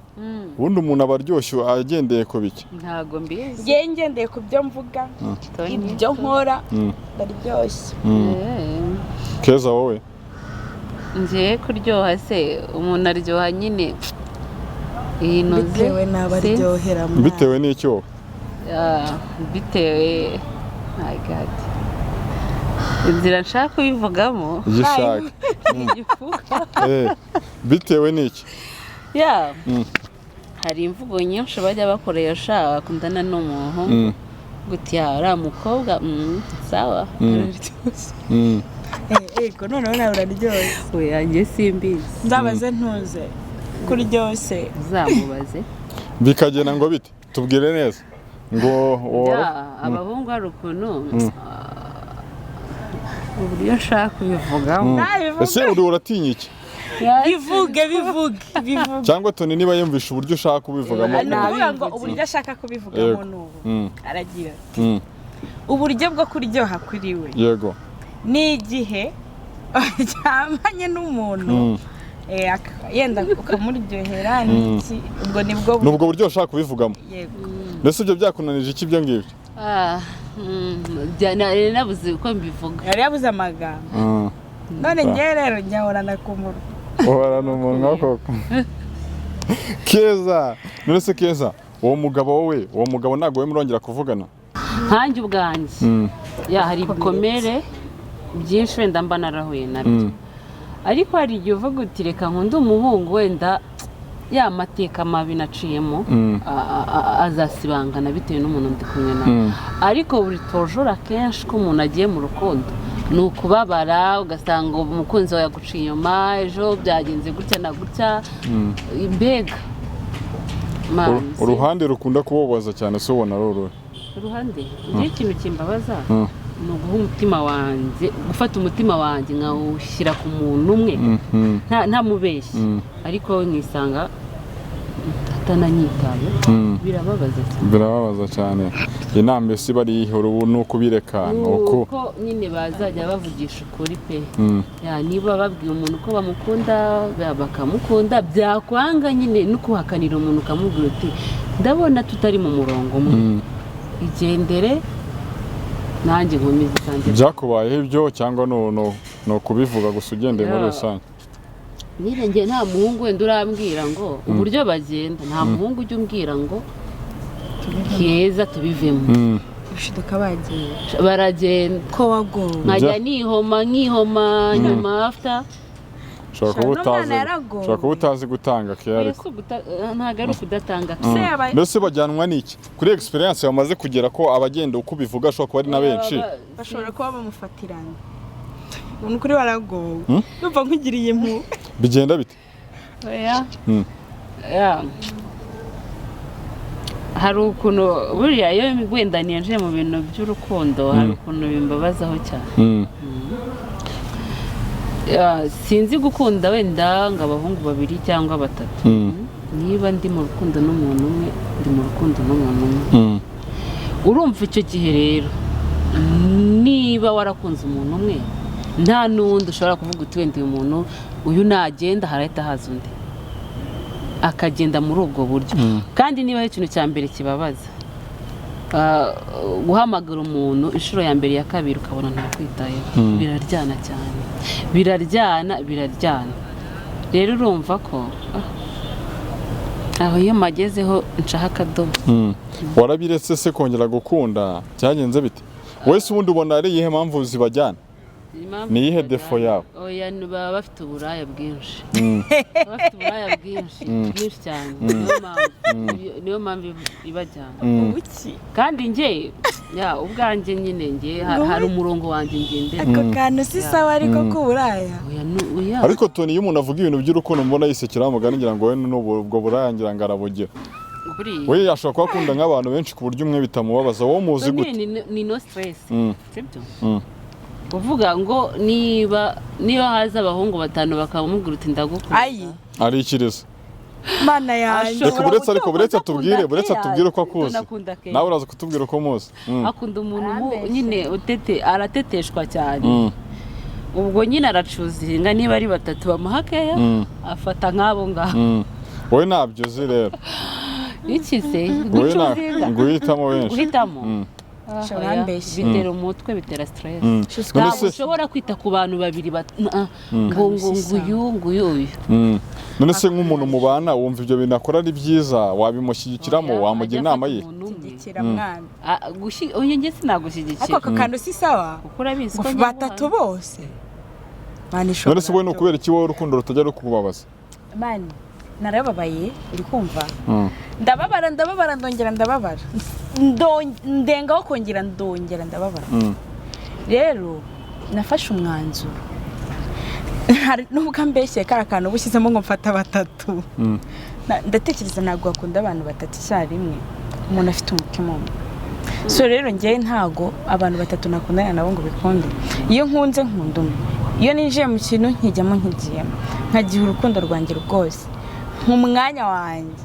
Speaker 3: ubundi umuntu aba aryoshye agendeye ku biki?
Speaker 1: Ntabwo mbizi.
Speaker 2: Ngewe ngendeye ku byo mvuga,
Speaker 1: Tony.
Speaker 2: ibyo nkora, ndaryoshye.
Speaker 3: Keza, wowe?
Speaker 1: Ngiye kuryoha se, umuntu aryoha nyine iyi noze.
Speaker 2: Bitewe n'abaryohera mwana.
Speaker 3: Bitewe n'icyo?
Speaker 1: Ah, bitewe, my God, inzira nshaka kubivugamo.
Speaker 3: Igishaka
Speaker 1: Igifuka.
Speaker 3: Bitewe n'iki?
Speaker 1: Ya, hari imvugo nyinshi bajya bakoresha bakundana n'umuntu, guti ya uriya mukobwa, sawa, araryoshye.
Speaker 2: Ego, noneho nawe uraryoshye.
Speaker 1: Oya, njye simbizi.
Speaker 2: Nzabaze ntuze kuryoshye.
Speaker 1: Uzamubaze.
Speaker 3: Bikagenda ngo bite? Tubwire neza ngo
Speaker 1: Ya, abahungu hari ukuntu, uburyo nshaka kubivugamo.
Speaker 2: Nabivuga.
Speaker 3: Ese uri uratinya iki?
Speaker 2: Bivuge, bivuge, bivuge.
Speaker 3: Cyangwa Toni niba yumvisha uburyo ushaka kubivugamo.
Speaker 2: Ni ukuvuga ngo uburyo ashaka kubivugamo
Speaker 3: Yego.
Speaker 2: ni ubu. Aragira ati, uburyo bwo kuryoha kuri we ni igihe uryamanye n'umuntu, yenda ukamuryohera n'iki, ubwo nibwo
Speaker 3: Ni ubwo buryo ushaka kubivugamo?
Speaker 2: Yego.
Speaker 3: Mbese ibyo byakunanije iki, ibyo ngibyo?
Speaker 1: Ah, nari nabuze uko mbivuga.
Speaker 2: Yari yabuze amagambo. None ngewe rero njyahorana ku munwa.
Speaker 3: Uhorana umunwa koko. Keza, none se Keza, uwo mugabo wowe, uwo mugabo ntabwo we murongera kuvugana?
Speaker 1: Nkanjye ubwanjye, ya, hari ibikomere byinshi wenda mba narahuye nabyo. Ariko hari igihe uvuga uti: "Reka nkunde umuhungu, wenda ya mateka mabi naciyemo azasibangana bitewe n'umuntu ndi kumwe nawe." Ariko buri tojoro akenshi ko umuntu agiye mu rukundo ni ukubabara, ugasanga umukunzi wawe yaguciye inyuma, ejo byagenze gutya na gutya, mbega manzi.
Speaker 3: Uruhande rukunda kubabaza cyane se ubona ari uruhe?
Speaker 1: Uruhande ngewe ikintu kimbabaza ni uguha umutima wanjye, gufata umutima wanjye nkawushyira ku muntu umwe, ntamubeshye, ariko nkisanga atananyitaye. Birababaza cyane.
Speaker 3: Birababaza cyane. Inama ese iba ari iyihe? Ubu ni ukubireka, ni uku
Speaker 1: Uko nyine bazajya bavugisha ukuri pe. Ya, niba babwiye umuntu ko bamukunda, bakamukunda, byakwanga nyine no kuhakanira umuntu, ukamubwira uti: "Ndabona tutari mu murongo umwe, igendere nanjye nkomeze isange."
Speaker 3: Byakubayeho ibyo cyangwa ni ukubivuga gusa ugendeye muri rusange?
Speaker 1: Nyine njye nta muhungu wenda urambwira ngo uburyo bagenda, nta muhungu ujya umbwira ngo: "Keza, tubivemo."
Speaker 2: Bishiduka bagiye.
Speaker 1: Baragenda.
Speaker 2: Ko wagowe.
Speaker 1: Nkajya nihoma, nkihoma, nyuma after
Speaker 3: Ushobora kuba
Speaker 2: Shana,
Speaker 3: utazi
Speaker 2: umwana yaragowe.
Speaker 3: Ushobora kuba utazi gutanga care.
Speaker 1: Oya,
Speaker 3: Ariko
Speaker 1: ntabwo ari ukudatanga.
Speaker 2: Se yabaye
Speaker 3: mbese bajyanwa n'iki kuri experience bamaze kugera ko abagenda uko ubivuga ashobora kuba ari na benshi?
Speaker 2: Bashobora kuba bamufatirana. Ni ukuri waragowe, numva nkugiriye impuhwe.
Speaker 3: Bigenda bite?
Speaker 1: Oya. Ya. Hari ukuntu buriya iyo wenda ninjiye mu bintu by'urukundo, hari ukuntu bimbabazaho cyane. Ya, sinzi gukunda wenda ngo abahungu babiri cyangwa batatu. Niba ndi mu rukundo n'umuntu umwe, ndi mu rukundo n'umuntu umwe. Urumva icyo gihe rero, niba warakunze umuntu umwe, nta n'uwundi ushobora kuvuga uti: "Wenda uyu muntu, uyu nagenda harahita haza undi", akagenda muri ubwo buryo. Kandi niba ari ikintu cya mbere kibabaza, guhamagara umuntu inshuro ya mbere, ya kabiri, ukabona ntakwitayeho, biraryana cyane, biraryana, biraryana. Rero urumva ko aho iyo magezeho ncaho akadomo.
Speaker 3: Warabiretse se kongera gukunda? Byagenze bite wese? Ubundi ubona ari iyihe mpamvu zibajyana?
Speaker 1: Impamvu
Speaker 3: Ni iyihe
Speaker 1: zibajyana-
Speaker 3: défaut yabo?
Speaker 1: Oya, baba bafite uburaya bwinshi, baba bafite uburaya bwinshi bwinshi cyane. Niyo mpamvu ibajyana.
Speaker 2: Ubuki?
Speaker 1: Kandi njye, ya, ubwanjye nyine njye hari umurongo wanjye ngendera.
Speaker 2: Ako kantu si sawa, ariko k'uburaya.
Speaker 1: Oya, oya.
Speaker 3: Ariko Tony, iyo umuntu avuga ibintu by'urukundo mbona yisekera, mugani ngira ngo we n'ubu ubwo buraya ngira ngo arabugira.
Speaker 1: Buriya
Speaker 3: We ashobora kuba akunda nk'abantu benshi ku buryo umwe bitamubabaza. Wowe muzi
Speaker 1: Tony
Speaker 3: gute?
Speaker 1: ni no stress. Sibyo?
Speaker 3: Mm.
Speaker 1: Kuvuga ngo niba haza abahungu batanu bakamubwira uti: "Ndagukunda."
Speaker 2: Ayi.
Speaker 3: Arikiriza.
Speaker 2: Mana yanjye!
Speaker 3: Reka buretse, ariko buretse atubwire,
Speaker 1: Akunda
Speaker 3: buretse
Speaker 1: Keya.
Speaker 3: atubwire uko akuzi.
Speaker 1: Akunda Keya.
Speaker 3: Nawe uraza kutubwira uko muzi.
Speaker 1: Akunda umuntu
Speaker 2: Arambeshya.
Speaker 1: nyine utete, arateteshwa cyane. Ubwo nyine aracuzinga, niba ari batatu bamuha keya, afata nk'abo ngabo.
Speaker 3: Wowe ntabyo uzi rero.
Speaker 1: Iki se?
Speaker 3: Wowe
Speaker 1: Gucuzinga?
Speaker 3: ngo uhitamo benshi.
Speaker 1: Guhitamo? Ah,
Speaker 2: Sha,
Speaker 1: oya,
Speaker 2: urambeshya.
Speaker 1: bitera umutwe, bitera stress.
Speaker 3: None
Speaker 1: Ntabwo
Speaker 3: se
Speaker 1: ushobora kwita ku bantu babiri ngo nguyu nguyu uyu.
Speaker 3: None se nk'umuntu mubana wumva ibyo bintu akora ari byiza, wabimushyigikiramo?
Speaker 1: Oya,
Speaker 3: Wamugira
Speaker 1: ajya
Speaker 3: inama
Speaker 1: afata
Speaker 3: ye?
Speaker 1: umuntu umwe.
Speaker 2: Shyigikira mwana.
Speaker 1: Ah, oya, njye sinagushyigikira.
Speaker 2: Ariko ako kantu si sawa.
Speaker 1: Kuko urabizi ko
Speaker 2: Ngo
Speaker 1: njye
Speaker 2: batatu bose, Mana ishobora
Speaker 3: None se wowe ni ukubera iki wowe urukundo rutajya rukubabaza?
Speaker 2: Mani, narababaye, uri kumva? Ndababara, ndababara, ndongera ndababara, ndengaho kongera ndongera ndababara. Rero nafashe umwanzuro. Hari nubwo ambeshye kariya kantu uba ushyizemo ngo mfata batatu. Ndatekereza ntabwo wakunda abantu batatu icyarimwe umuntu afite umutima umwe. So rero njyewe ntago abantu batatu nakundana nabo ngo bikunde. Iyo nkunze, nkunda umwe. Iyo ninjiye mu kintu, nkijyamo, nkigiyemo, nkagiha urukundo rwanjye rwose nk'umwanya wanjye.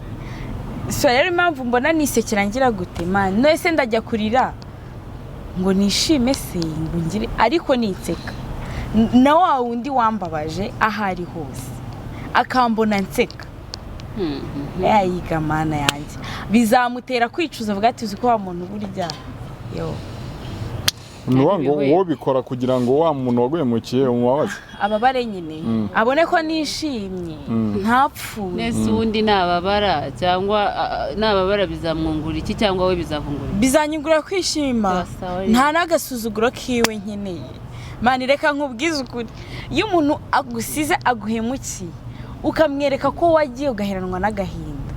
Speaker 2: So rero impamvu mbona nisekera, ngira gute man, none se ndajya kurira ngo nishime se, ngo ngire? Ariko ninseka, na wa wundi wambabaje aho ari hose akambona nseka, yayiga mana yanjye, bizamutera kwicuza, avuga ati: "Uzi ko wa muntu burya yo."
Speaker 3: Ni ukuvuga ngo
Speaker 1: Anyway.
Speaker 3: wowe bikora kugira ngo wa muntu waguhemukiye umubabaze?
Speaker 2: Ababare nyine, abone ko nishimye, ntapfuye.
Speaker 1: Nese ubundi nababara cyangwa nababara bizamwungura iki, cyangwa we bizakungura iki?
Speaker 2: Bizanyungura kwishima.
Speaker 1: Sawa.
Speaker 2: Nta n'agasuzuguro kiwe nkeneye. Man, reka nkubwize ukuri, iyo umuntu agusize, aguhemukiye, ukamwereka ko wagiye ugaheranwa n'agahinda,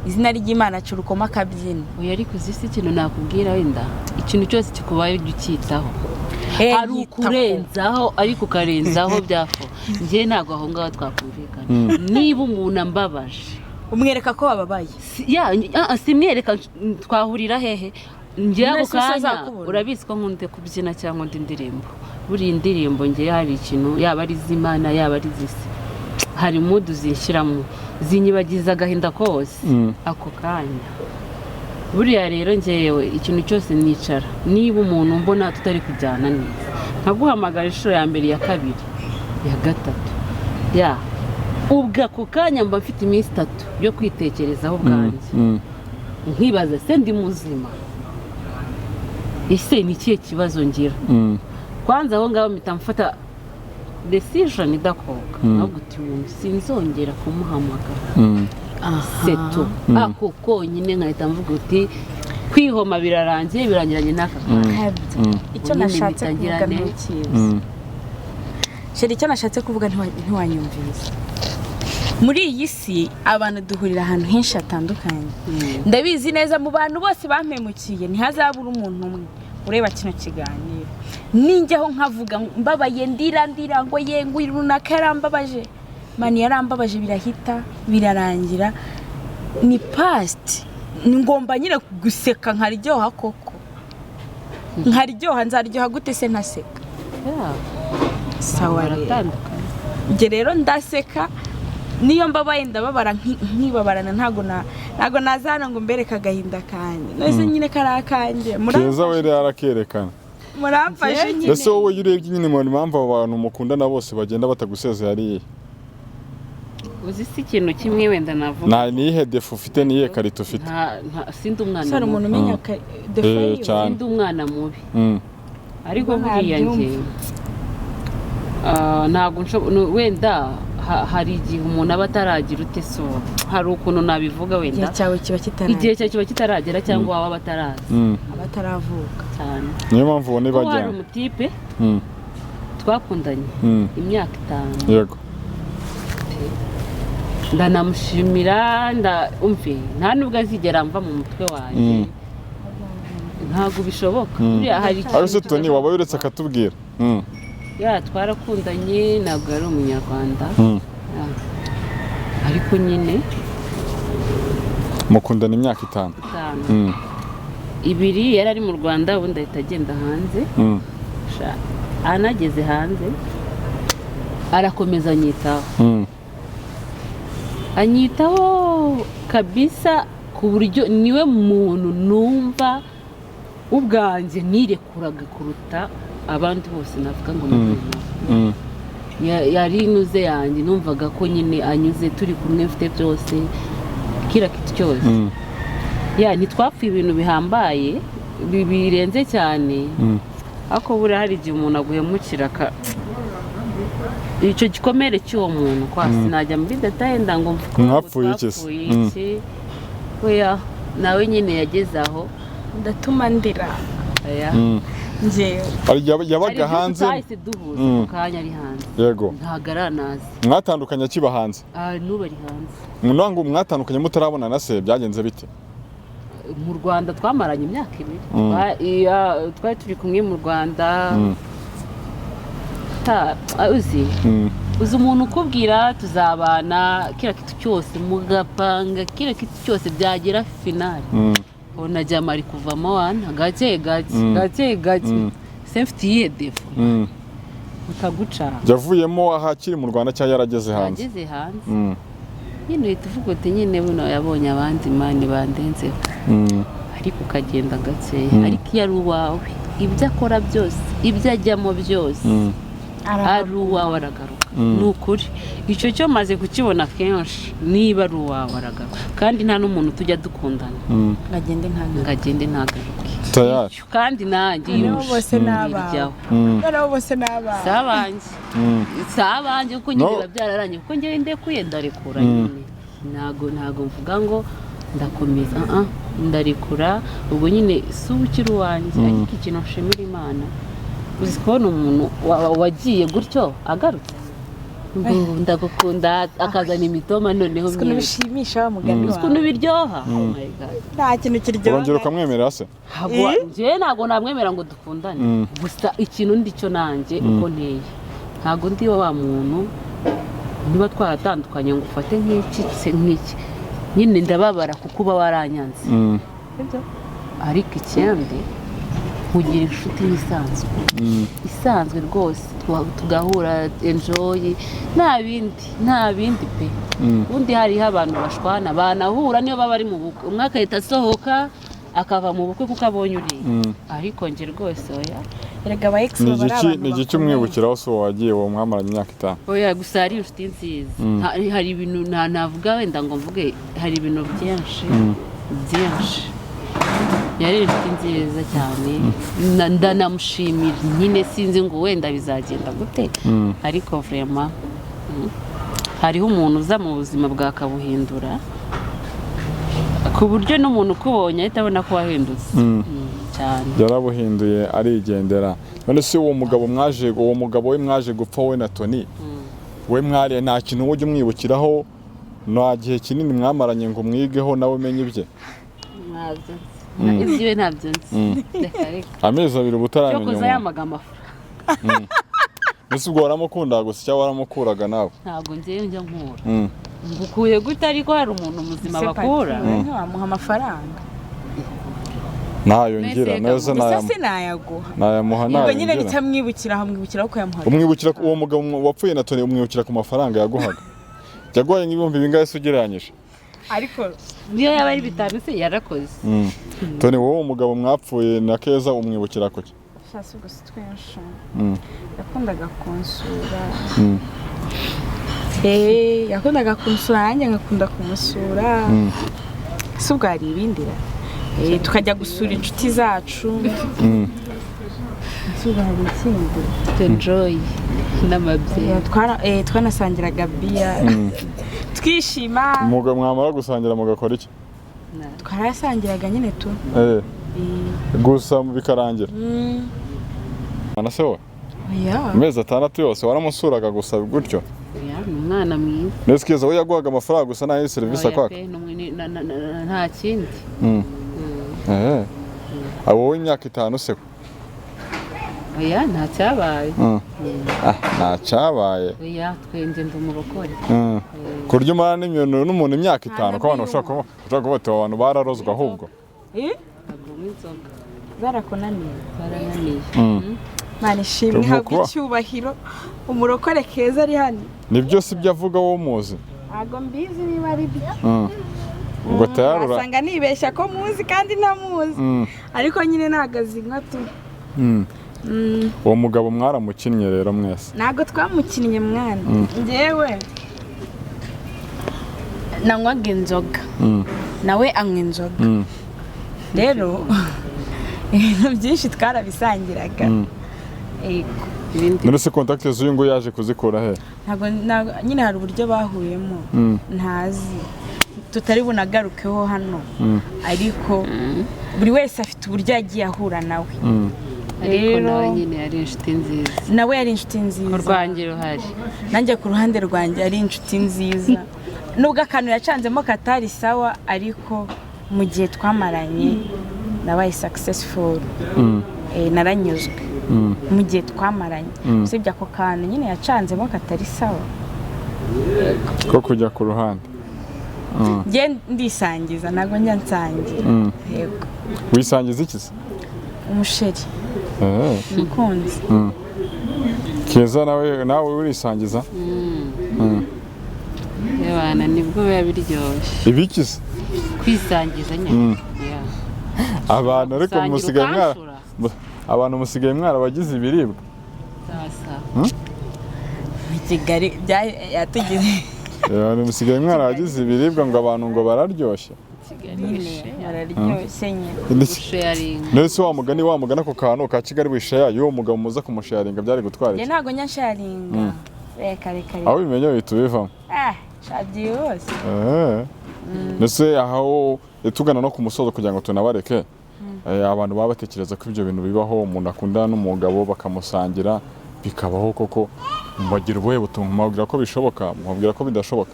Speaker 2: izina ry'Imana aca urukoma akabyina.
Speaker 1: Oya, ariko uzi si ikintu nakubwira, wenda ikintu cyose kikubaye ujya ucyitaho. Hari
Speaker 2: Yitaho.
Speaker 1: ukurenzaho, ariko ukarenzaho byafo. Njye ntabwo aho ngaho twakumvikana. Niba umuntu ambabaje,
Speaker 2: umwereka ko wababaye.
Speaker 1: Ya, simwereka. Twahurira hehe njye ako
Speaker 2: Mbese se
Speaker 1: kanya?
Speaker 2: azakubona?
Speaker 1: Urabizi ko nkunda kubyina cyangwa undi ndirimbo. Buriya indirimbo njye hari ikintu, yaba ari iz'Imana, yaba ari iz'isi, hari mood zinshyiramo, zinyibagiza agahinda kose ako kanya. Buriya rero njyewe ikintu cyose nicara, niba umuntu mbona tutari kujyana neza, nkaguhamagara inshuro ya mbere, iya kabiri, iya gatatu, ya ubwo ako kanya mba mfite iminsi 3 yo kwitekerezaho ubwanjye, nkibaza: se ndi muzima? Ese ni ikihe kibazo ngira? Kwanza aho ngaho mpita mfata decision idakoka, nkavuga uti: "Uyu sinzongera kumuhamagara." Seto ako konyine nkahita mvuga uti: "Kwihoma birarangiye, birangiranye n'aka kanya."
Speaker 2: Icyo
Speaker 1: Nyine
Speaker 2: nashatse
Speaker 1: mpita ngira
Speaker 2: kuvuga
Speaker 1: ne.
Speaker 2: ntukizi, chéri. Icyo nashatse kuvuga ntiwanyumvise. Muri iyi si abantu duhurira ahantu henshi hatandukanye. Ndabizi neza, mu bantu bose bampemukiye ntihazabura umuntu umwe ureba kino kiganiro. Ninjyaho nkavuga mbabaye, ndira ndira ngo ye, ngo runaka yarambabaje, man, yarambabaje, birahita birarangira, ni past. Ngomba nyine guseka nkaryoha koko, nkaryoha. Nzaryoha gute se ntaseka?
Speaker 1: Yeah,
Speaker 2: sawa rero.
Speaker 1: Baratandukanye.
Speaker 2: Njye rero ndaseka, niyo mbabaye ndababara nkibabarana. Ntago naza hano ngo mbereke agahinda kanjye. None nyine kari akanjye.
Speaker 3: Keza we rero arakerekana.
Speaker 2: Muramfashe nyine.
Speaker 3: Ese wowe iyo urebye nyine mu impamvu abo bantu mukundana bose bagenda batagusezeye ari iyihe?
Speaker 1: Uzi si ikintu kimwe wenda navuga.
Speaker 3: Nta niyihe défaut ufite, niyihe qualité ufite?
Speaker 1: Nta sindi umwana
Speaker 2: Sara, umuntu
Speaker 1: mubi.
Speaker 2: umenya défaut yiwe.
Speaker 3: Cyane.
Speaker 1: Sindi umwana mubi, ariko
Speaker 2: Ubwo
Speaker 1: buriya
Speaker 2: ntabyumva.
Speaker 1: njye ntabwo wenda hari igihe umuntu aba ataragira ute, so hari ukuntu nabivuga
Speaker 2: Igihe
Speaker 1: wenda
Speaker 2: cyawe kiba kitaragera.
Speaker 1: Igihe cyawe kiba kitaragera cyangwa waba bataraza.
Speaker 2: Aba ataravuka.
Speaker 1: Cyane.
Speaker 3: Niyo mpamvu ubona
Speaker 1: Ko hari
Speaker 3: ibajyana.
Speaker 1: umutipe twakundanye imyaka 5. Ndanamushimira, umve, nta nubwo azigera mva mu mutwe wanjye. Ntabwo bishoboka. Buriya hari
Speaker 3: Ariko se
Speaker 1: ikintu
Speaker 3: Tony, waba uretse akatubwira?
Speaker 1: Ya, twarakundanye, ntabwo yari umunyarwanda. Ya. Ariko nyine
Speaker 3: Mukundana imyaka 5?
Speaker 1: 5. 2 yari ari mu Rwanda, ubundi ahita agenda hanze. Sha, anageze hanze arakomeza anyitaho. Anyitaho kabisa, ku buryo niwe muntu numva ubwanjye nirekuraga kuruta abandi bose navuga ngo nahuye nabo. Yari inyuze yanjye, numvaga ko nyine anyuze, turi kumwe, mfite byose, kila kitu cyose. Ya, ntitwapfuye ibintu bihambaye birenze cyane. Ariko buriya hari igihe umuntu aguhemukira icyo gikomere cy'uwo muntu kwa sinajya muri détails nda ngo mvuge ngo
Speaker 3: Mwapfuye iki se?
Speaker 1: Twapfuye iki. Oya, nawe nyine yageze aho.
Speaker 2: Ndatuma ndira.
Speaker 1: Oya.
Speaker 2: Njyewe
Speaker 3: Hari igihe
Speaker 1: Hari
Speaker 3: yabaga
Speaker 1: ibyo
Speaker 3: hanze?
Speaker 1: tutahise duhuza ako kanya ari hanze. Ntabwo aranazi.
Speaker 3: Mwatandukanye akiba hanze?
Speaker 1: Ah, n'ubu ari hanze.
Speaker 3: Ngo mwatandukanye mutarabonana se, byagenze bite?
Speaker 1: Mu Rwanda twamaranye imyaka 2. Twari turi kumwe mu Rwanda. Uzi uzi umuntu ukubwira tuzabana, kila kitu cyose mugapanga, kila kitu cyose, byagera finale ubona jama ari kuvamo wana gake gake, gake gake. Se mfite iyihe défaut? Utaguca.
Speaker 3: Yavuyemo aha akiri mu Rwanda cyangwa yarageze hanze?
Speaker 1: Ageze hanze. Nyine uhita uvuga uti: "Nyine buno yabonye abandi, man, bandenzeho." Ariko ukagenda gakeya. Ariko iyo ari uwawe, ibyo akora byose, ibyo ajyamo byose, ari uwawe aragaruka. Ni ukuri, icyo cyo maze kukibona kenshi. Niba ari uwawe aragaruka, kandi nta n'umuntu tujya dukundana
Speaker 2: ngo agende ntagaruke.
Speaker 1: Ngo agende ntagaruke.
Speaker 3: Tayari.
Speaker 1: Kandi nanjye iyo
Speaker 2: Noneho bose ni abawe.
Speaker 1: iryaho.
Speaker 2: Noneho bose ni abawe.
Speaker 1: Si abanjye, si abanjye, kuko nyine
Speaker 3: No.
Speaker 1: biba byararangiye, kuko njyewe ndekuye, ndarekura nyine. Ntago mvuga ngo ndakomeza, ah ah, ndarekura. Ubwo nyine si uba ukiri uwanjye. Ariko ikintu nshimira Imana Uzi kubona umuntu wagiye gutyo agarutse ngo ndagukunda, akazana imitoma noneho
Speaker 2: Uzi ukuntu
Speaker 1: myiza.
Speaker 2: bishimisha wa mugani
Speaker 1: Uzi ukuntu
Speaker 2: wawe.
Speaker 1: biryoha. Oh my God.
Speaker 2: Nta kintu kiryoha.
Speaker 3: Urongera ukamwemerera se?
Speaker 1: Ntabwo njyewe, ntabwo namwemera ngo dukundane. Gusa ikintu ndi cyo nanjye uko nteye, ntabwo ndi wa muntu niba twaratandukanye ngo ufate nk'iki se nk'iki nyine, ndababara kuko uba waranyanze. Sibyo? Ariko ikindi, nkugira inshuti isanzwe isanzwe rwose, tugahura, enjoy, nta bindi, nta bindi pe. Ubundi hariho abantu bashwana, banahura niyo baba bari mu bukwe, umwe agahita asohoka akava mu bukwe kuko abonye uriya. Ariko njye rwose oya.
Speaker 2: Erega aba ex
Speaker 3: Ni
Speaker 2: baba ari
Speaker 3: igiki
Speaker 2: abantu
Speaker 3: ni igiki
Speaker 2: bakomeye.
Speaker 3: umwibukiraho se uwo wagiye, uwo mwamaranye imyaka 5?
Speaker 1: Oya, gusa hari inshuti nziza. Hari ibintu navuga wenda ngo mvuge, hari ibintu byinshi byinshi. Yari inshuti nziza cyane. Ndanamushimira nyine. Sinzi ngo wenda bizagenda gute, ariko vraiment, hariho umuntu uza mu buzima bwawe akabuhindura ku buryo n'umuntu ukubonye ahita abona ko wahindutse. Cyane.
Speaker 3: Yarabuhinduye arigendera. None se uwo mugabo mwaje, uwo mugabo we mwaje gupfa, we na Tony we mwariye, nta kintu ujya umwibukiraho? Nta gihe kinini mwamaranye ngo umwigeho nawe umenye ibye?
Speaker 1: Ntabyo nzi. Ibyiwe ntabyo nzi, reka reka.
Speaker 3: Amezi 2 uba utaramenya
Speaker 1: Cyokoza
Speaker 3: umuntu.
Speaker 1: yamaga amafaranga.
Speaker 3: Mbese ubwo waramukundaga gusa cyangwa waramukuraga nawe?
Speaker 1: Ntabwo ngewe njya nkura. Ngukuye gute? Ariko hari umuntu muzima
Speaker 2: Se
Speaker 1: bakura.
Speaker 2: Pati, wowe ntiwamuha amafaranga?
Speaker 3: Ntayo ngira.
Speaker 1: Mbese
Speaker 3: Neza.
Speaker 2: Gusa
Speaker 3: Nayamuha.
Speaker 2: sinayaguha.
Speaker 3: Nayamuha.
Speaker 2: Ubwo
Speaker 3: Ntayo
Speaker 2: nyine
Speaker 3: ngira.
Speaker 2: nicamwibukira, hamwibukira ko yamuhaye.
Speaker 3: Umwibukira uwo mugabo wapfuye na Tony, umwibukira ku mafaranga yaguhaga. Yaguhaye nk'ibihumbi bingahe se ugereranyije?
Speaker 2: Ariko
Speaker 1: Niyo yaba ari 5 se yarakoze.
Speaker 3: Tony, wowe umugabo mwapfuye na Keza umwibukira kuki?
Speaker 2: Shasi, ubwo si twinshi. Yakundaga kunsura. Yakundaga kunsura, nanjye ngakunda kumusura. Si ubwo hari ibindi ra? Tukajya gusura inshuti zacu. Si ubwo hari ikindi?
Speaker 1: Enjoy n'amabyeyi.
Speaker 2: Twanasangiraga biya, twishima.
Speaker 3: Umugabo mwamara gusangira mugakora iki?
Speaker 2: Twarayasangiraga nyine tu.
Speaker 3: Gusa bikarangira. Mana se wowe,
Speaker 2: Oya.
Speaker 3: amezi 6 yose waramusuraga gusa gutyo?
Speaker 1: Oya, ni umwana mwiza.
Speaker 3: Mbese Keza we yaguhaga amafaranga gusa, nta yindi serivisi
Speaker 1: Oya
Speaker 3: akwaka?
Speaker 1: pe, nta kindi.
Speaker 3: Abo wowe imyaka 5 se?
Speaker 1: Oya, nta cyabaye.
Speaker 3: Ah, nta cyabaye.
Speaker 1: Oya, twenge ndi umurokore.
Speaker 3: Ku buryo umara n'umuntu imyaka 5, ko abantu bashobora kuba bati abo bantu bararozwe ahubwo.
Speaker 1: Ntabwo nywa inzoga.
Speaker 2: Zarakunaniye?
Speaker 1: Barananiye.
Speaker 2: Mana ishimwe,
Speaker 3: Ubu
Speaker 2: habwa
Speaker 3: kuba-
Speaker 2: icyubahiro. Umurokore Keza ari hano.
Speaker 3: Nibyo si byo avuga, wowe umuzi?
Speaker 2: Ntabwo mbizi niba ari byo.
Speaker 3: Ubwo tayarura.
Speaker 2: Wasanga nibeshya ko muzi kandi ntamuzi. Ariko nyine ntabwo azinywa tu.
Speaker 3: Uwo mugabo mwaramukinnye rero mwese?
Speaker 2: Ntabwo twamukinnye mwana. Njyewe nanywaga inzoga, nawe anywa inzoga. Rero ibintu byinshi twarabisangiraga. Yego.
Speaker 1: Ibindi.
Speaker 3: None se contact z'uyu nguyu yaje kuzikura he?
Speaker 2: Ntabwo nyine, hari uburyo bahuyemo ntazi, tutari bunagarukeho hano, ariko buri wese afite uburyo yagiye ahura nawe.
Speaker 1: Ariko
Speaker 2: Rero-
Speaker 1: nawe nyine yari inshuti nziza.
Speaker 2: Nawe yari inshuti nziza.
Speaker 1: Ku rwanjye ruhari.
Speaker 2: Nanjye ku ruhande rwanjye ari inshuti nziza, nubwo akantu yacanzemo katari sawa, ariko mu gihe twamaranye nabaye successful. Naranyuzwe mu gihe twamaranye, usibye ako kantu nyine yacanzemo katari sawa.
Speaker 3: Ko kujya ku ruhande.
Speaker 2: Njye ndisangiza, ntabwo njya nsangira. Yego.
Speaker 3: Wisangiza iki se?
Speaker 2: Umusheri. Umukunzi.
Speaker 3: Keza, nawe urisangiza?
Speaker 1: Ebana, nibwo biba biryoshye.
Speaker 3: Ibiki se?
Speaker 1: Kwisangiza nyine. Yeah.
Speaker 3: Abantu ariko
Speaker 1: Gusangira
Speaker 3: musigaye mwara
Speaker 1: ukanshura.
Speaker 3: Abantu musigaye mwarabagize ibiribwa.
Speaker 1: Sasa.
Speaker 2: Mu Kigali yatugize.
Speaker 3: Abantu musigaye mwarabagize ibiribwa, ngo abantu ngo bararyoshye.
Speaker 1: Kigali
Speaker 2: Nyine
Speaker 1: we
Speaker 2: bararyoshye nyine.
Speaker 1: Gusharinga.
Speaker 3: Ndetse wa mugani ako kantu ka Kigali wishaya y'uwo mugabo muza kumusharinga byari gutwara
Speaker 2: Njye
Speaker 3: iki?
Speaker 2: ntabwo njya nsharinga, reka reka reka.
Speaker 3: Aho ubimenya uhita ubivamo.
Speaker 2: Ah, sha, byihuse.
Speaker 3: Ndetse aho tugana no ku musozo kugira ngo tunabareke. Abantu baba batekereza ko ibyo bintu bibaho, umuntu akundana n'umugabo bakamusangira bikabaho koko. Mubagira ubuhe butumwa? Mubabwira ko bishoboka? Mubabwira ko bidashoboka?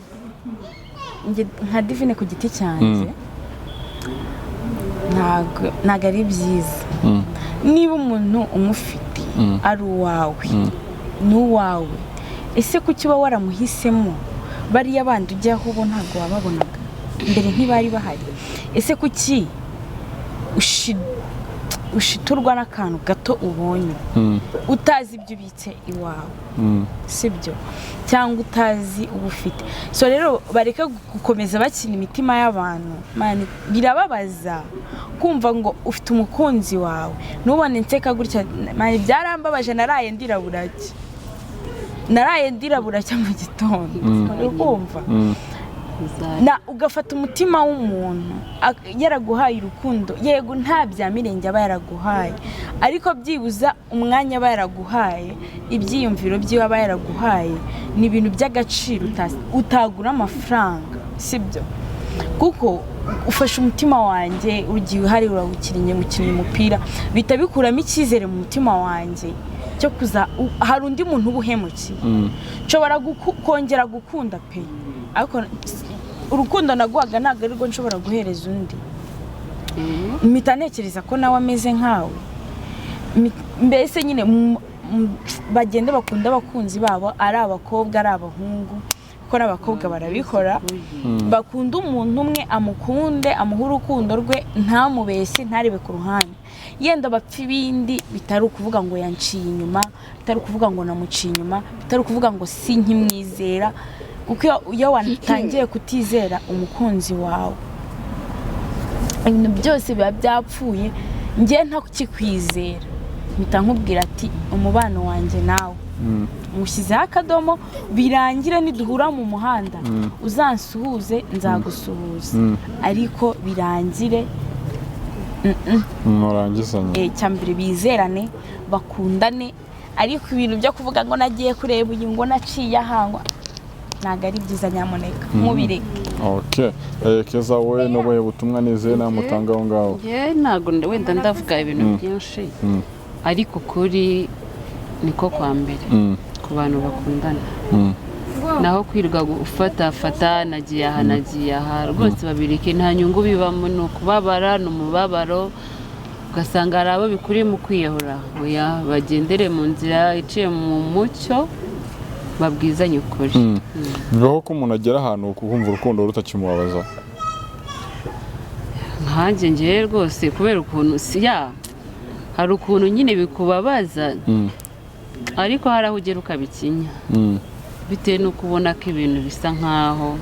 Speaker 2: Njye nka Divine ku giti cyanjye, ntabwo ari byiza. Niba umuntu umufite ari uwawe, ni uwawe. Ese kuki uba waramuhisemo? Bariya bandi ujyaho ubo ntabwo wababonaga mbere, ntibari bahari. Ese kuki ushiturwa n'akantu gato ubonye, utazi ibyo ubitse iwawe, sibyo? Cyangwa utazi uba ufite. So rero bareke gukomeza bakina imitima y'abantu. Man, birababaza kumva ngo ufite umukunzi wawe ntubone nseka gutya. Man, byarambabaje. Naraye ndira buracya, naraye ndira buracya mu gitondo. Uri kumva? Na ugafata umutima w'umuntu yaraguhaye urukundo. Yego, nta bya mirenge aba yaraguhaye, ariko byibuza umwanya aba yaraguhaye, ibyiyumviro byiwe aba yaraguhaye, ni ibintu by'agaciro utagura amafaranga, sibyo? Kuko ufashe umutima wanjye, ugiye uhari, urawukinnye, ukinnye umupira, bihita bikuramo icyizere mu mutima wanjye cyo kuza hari undi muntu uba uhemukiye. Nshobora kongera gukunda pe, ariko urukundo naguhaga ntabwo arirwo nshobora guhereza undi. Mpita ntekereza ko nawe ameze nkawe. Mbese nyine bagende bakunda abakunzi babo, ari abakobwa ari abahungu, kuko n'abakobwa barabikora. Bakunda umuntu umwe, amukunde, amuhe urukundo rwe, ntamubeshye, ntarebe ku ruhande. Yenda bapfa ibindi bitari ukuvuga ngo yanciye inyuma, bitari ukuvuga ngo namuciye inyuma, bitari ukuvuga ngo sinkimwizera. Kuko iyo watangiye kutizera umukunzi wawe, ibintu byose biba byapfuye. Njye ntakikwizera, mpita nkubwira ati: "Umubano wanjye nawe mushyizeho akadomo, birangire. Niduhura mu muhanda uzansuhuze, nzagusuhuza, ariko birangire."
Speaker 3: Murangizanye.
Speaker 2: Icya mbere bizerane, bakundane. Ariko ibintu byo kuvuga ngo nagiye kureba uyu, ngo naciye ahangwa, ntabwo ari byiza, nyamuneka mubireke.
Speaker 3: Okay. Keza, wowe n'ubuhe butumwa nizeye namutanga aho ngaho?
Speaker 1: Njye ntabwo wenda ndavuga ibintu byinshi, ariko ukuri niko kwa mbere ku bantu bakundana. Naho kwirirwa ufatafata, nagiye aha, nagiye aha, rwose babireke, nta nyungu bibamo, ni ukubabara, ni umubabaro, ugasanga hari abo bikuriye mu kwiyahura. Oya, bagendere mu nzira iciye mu mucyo, babwizanye ukuri.
Speaker 3: Bibaho ko umuntu agera ahantu kumva urukundo rutakimubabaza?
Speaker 1: Nkanjye ngewe rwose, kubera ukuntu si ya, hari ukuntu nyine bikubabaza, ariko hari aho ugera ukabikinya, bitewe n'uko ubona ko ibintu bisa nkaho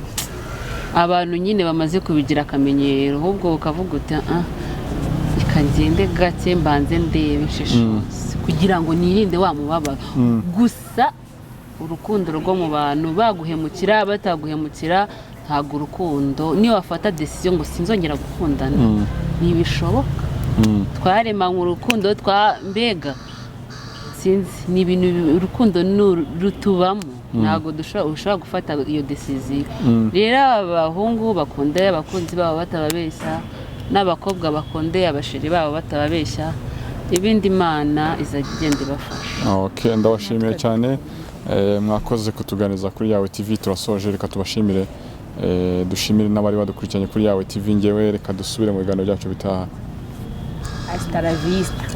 Speaker 1: abantu nyine bamaze kubigira akamenyero, ahubwo ukavuga uti: "Ah, reka ngende gake, mbanze ndebe nshishoze kugira ngo nirinde wa mubabaro." Gusa urukundo rwo mu bantu, baguhemukira bataguhemukira, ntabwo urukundo, niyo wafata décision ngo sinzongera gukundana, ntibishoboka. Twaremanywe urukundo, twa mbega sinzi, ni ibintu urukundo ni rutubamo, ntabwo ushobora gufata iyo décision. Rero aba bahungu bakunda abakunzi babo batababeshya, n'abakobwa bakunde abasheri babo batababeshya, ibindi Imana izajya igenda ibafasha.
Speaker 3: Okay, ndabashimiye cyane. Mwakoze kutuganiriza kuri Yawe TV. Turasoje, reka tubashimire. Dushimire n'abari badukurikiranye kuri Yawe TV. Ngewe reka dusubire mu biganiro byacu bitaha.
Speaker 2: Hasta la vista.